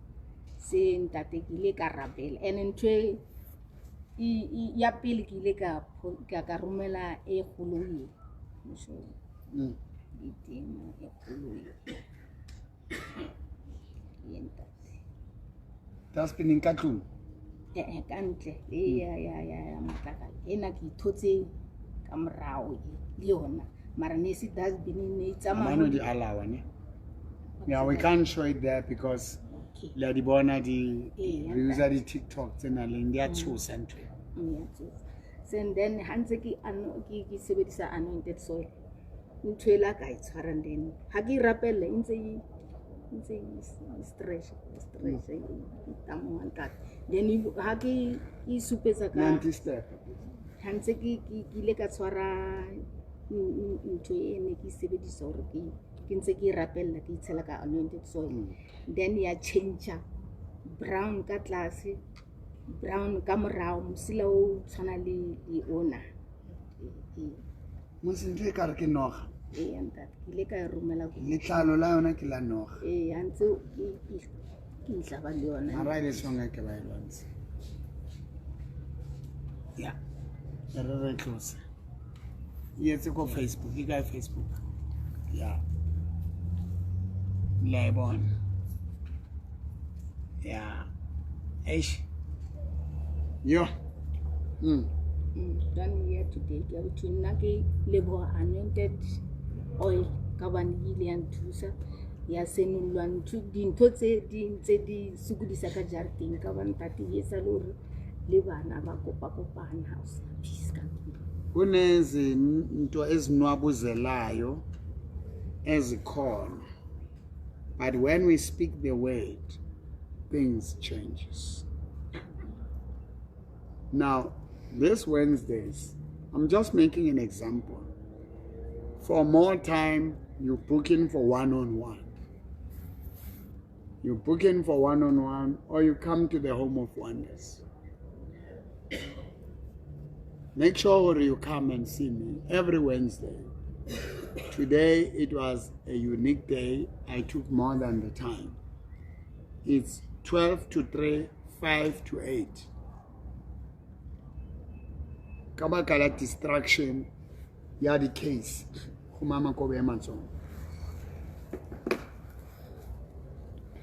Se ntate ke ile ka rapela. Ene ntho e ya pele ke ile ka romela e kgolo e. Mosho. E teng e kgolo e. Dustbin ka tlung? Ka ntle. E ya motlakala. Ena ke ithotse ka morao e le yona. Mara ne se dustbin ne e tsamaya. Mano di alawa ne? Yeah, we can't show it there because Okay. le a di bona di Ee, re usa di TikTok tsena leng di a tshosa ntho e. Ya tshosa. So and then ha ntse ke ke sebedisa anointed soil. Ntho ela ka e tshwarang then ha ke e rapella e ntse e ntse e stretch, stretch e tamoha ntate. Then ha ke e supetsa ka 90 step. Ha ntse ke ile ka tshwara ntho e ne ke e sebedisa hore ke ntse ke e rapella, ke itshela ka anointed soil. Then ya change brown ka tlase, brown ka morao, mosila o tshwana le ona. Mose ntho e ka re ke noga. Ee, ntate, ke ile ka e romela ko Letlalo la yona ke la noga. Ee, ha ntse ke itlaba le yona. Mara e le tshwang ke ba e lwantshe. Ya. Re tlose. E etse ko Facebook, e kae Facebook? Ya. Le a e bona. Ya. Eish. Yo. Done here today. Ke a botho nna ke leboha anointed oil ka hobane e ile ya nthusa, ya senollwa dintho tse di ntse di sokodisa ka jareteng ka hobane ntate e etsa le hore le bana ba kopakopana ha o sena peace ka tlung. Kunezinto ezinwabuzelayo ezikhona, but when we speak the word, things changes. Now, this Wednesdays, I'm just making an example. For more time, you book in for one-on-one. You book in for one-on-one, or you come to the Home of Wonders. Make sure you come and see me every Wednesday. Today, it was a unique day. I took more than the time. It's 12 to 3, 5 to 8. Ka baka la distraction ya di case. Go mama ko be matsoho.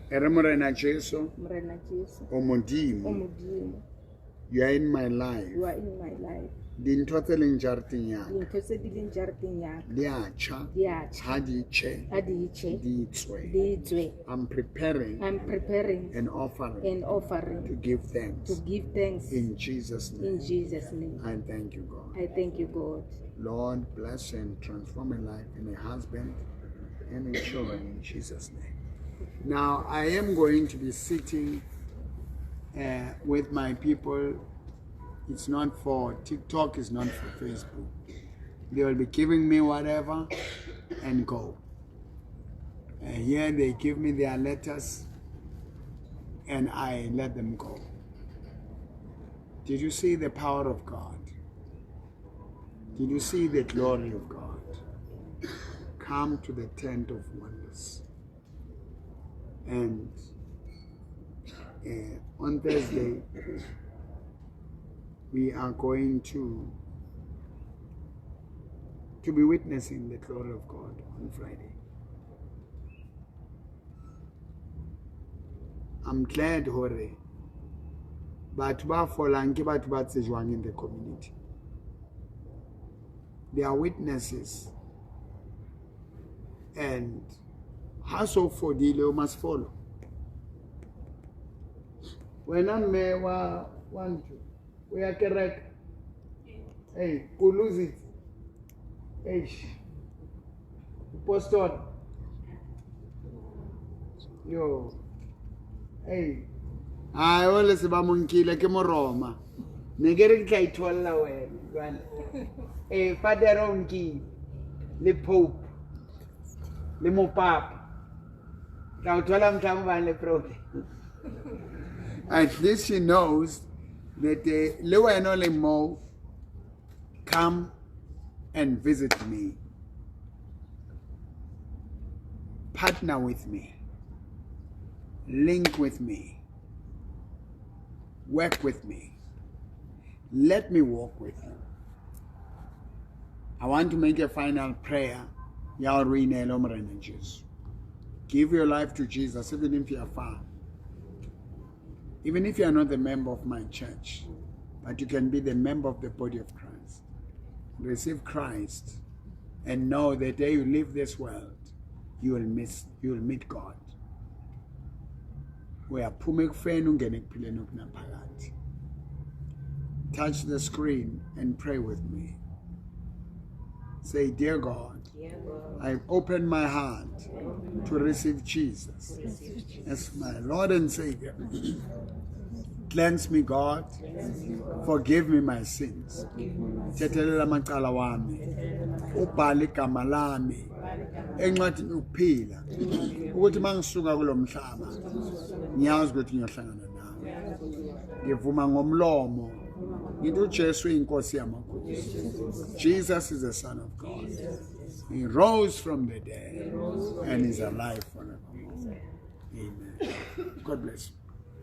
E re Morena Jesu, Morena Jesu, o Modimo. O Modimo. You are in my life. You are in my life. Dintho tse leng jareteng ya ka. Dintho tse di leng jareteng ya ka. Di a tjha. Di a tjha. Ha di tjhe. Ha di tjhe. Di tswe. Di tswe. I'm preparing. I'm preparing. An offering. An offering. To give thanks. To give thanks. In Jesus' name. In Jesus' name. I thank you, God. I thank you, God. Lord, bless and transform my life and a husband and in children in Jesus' name. Now, I am going to be sitting with my people. It's not for TikTok, it's not for Facebook. They will be giving me whatever and go. Here they give me their letters and I let them go. Did you see the power of God? Did you see the glory of God? Come to the tent of wonders. And on Thursday, we are going to be witnessing the glory of God on Friday. I'm glad, hore, batho ba folang ke batho ba tsejwang in the community. They are witnesses. And ha so fodile, you must follow. Wena mme wa ntho o ya kereke. Hey, ko lositse. Eish. Apostol. Yo. Hey. Ai o le se ba mo nkile ke Moroma. Ne ke re ke tla itholla wena jwale. Eh, Father o nkile le Pope le mopapa. Tla o thola mohlang o bang le problem. At least she knows that le wena o leng moo, come and visit me. Partner with me. Link with me. Work with me. Let me walk with you. I want to make a final prayer. Ya hore o ineele ho Morena Jesu. Give your life to Jesus, even if you are far. Even if you are not the member of my church, but you can be the member of the body of Christ. Receive Christ and know the day you leave this world, you will meet God. Uyaphuma ekufeni ungene ekuphileni okunaphakade. Touch the screen and pray with me. Say, dear God, I open my heart to receive Jesus as my Lord and Savior. Cleanse me, God. Forgive me my sins. Thethelela amacala wami. Ubhale igama lami encwadini yokuphila. Ukuthi mangisuka kulo mhlaba ngiyazi ukuthi ngiyohlangana nawe. Ngivuma ngomlomo ngithi uJesu uyinkosi yamakhosi. Jesus is the Son of God. He rose from the dead and is alive forevermore. Amen. God bless you.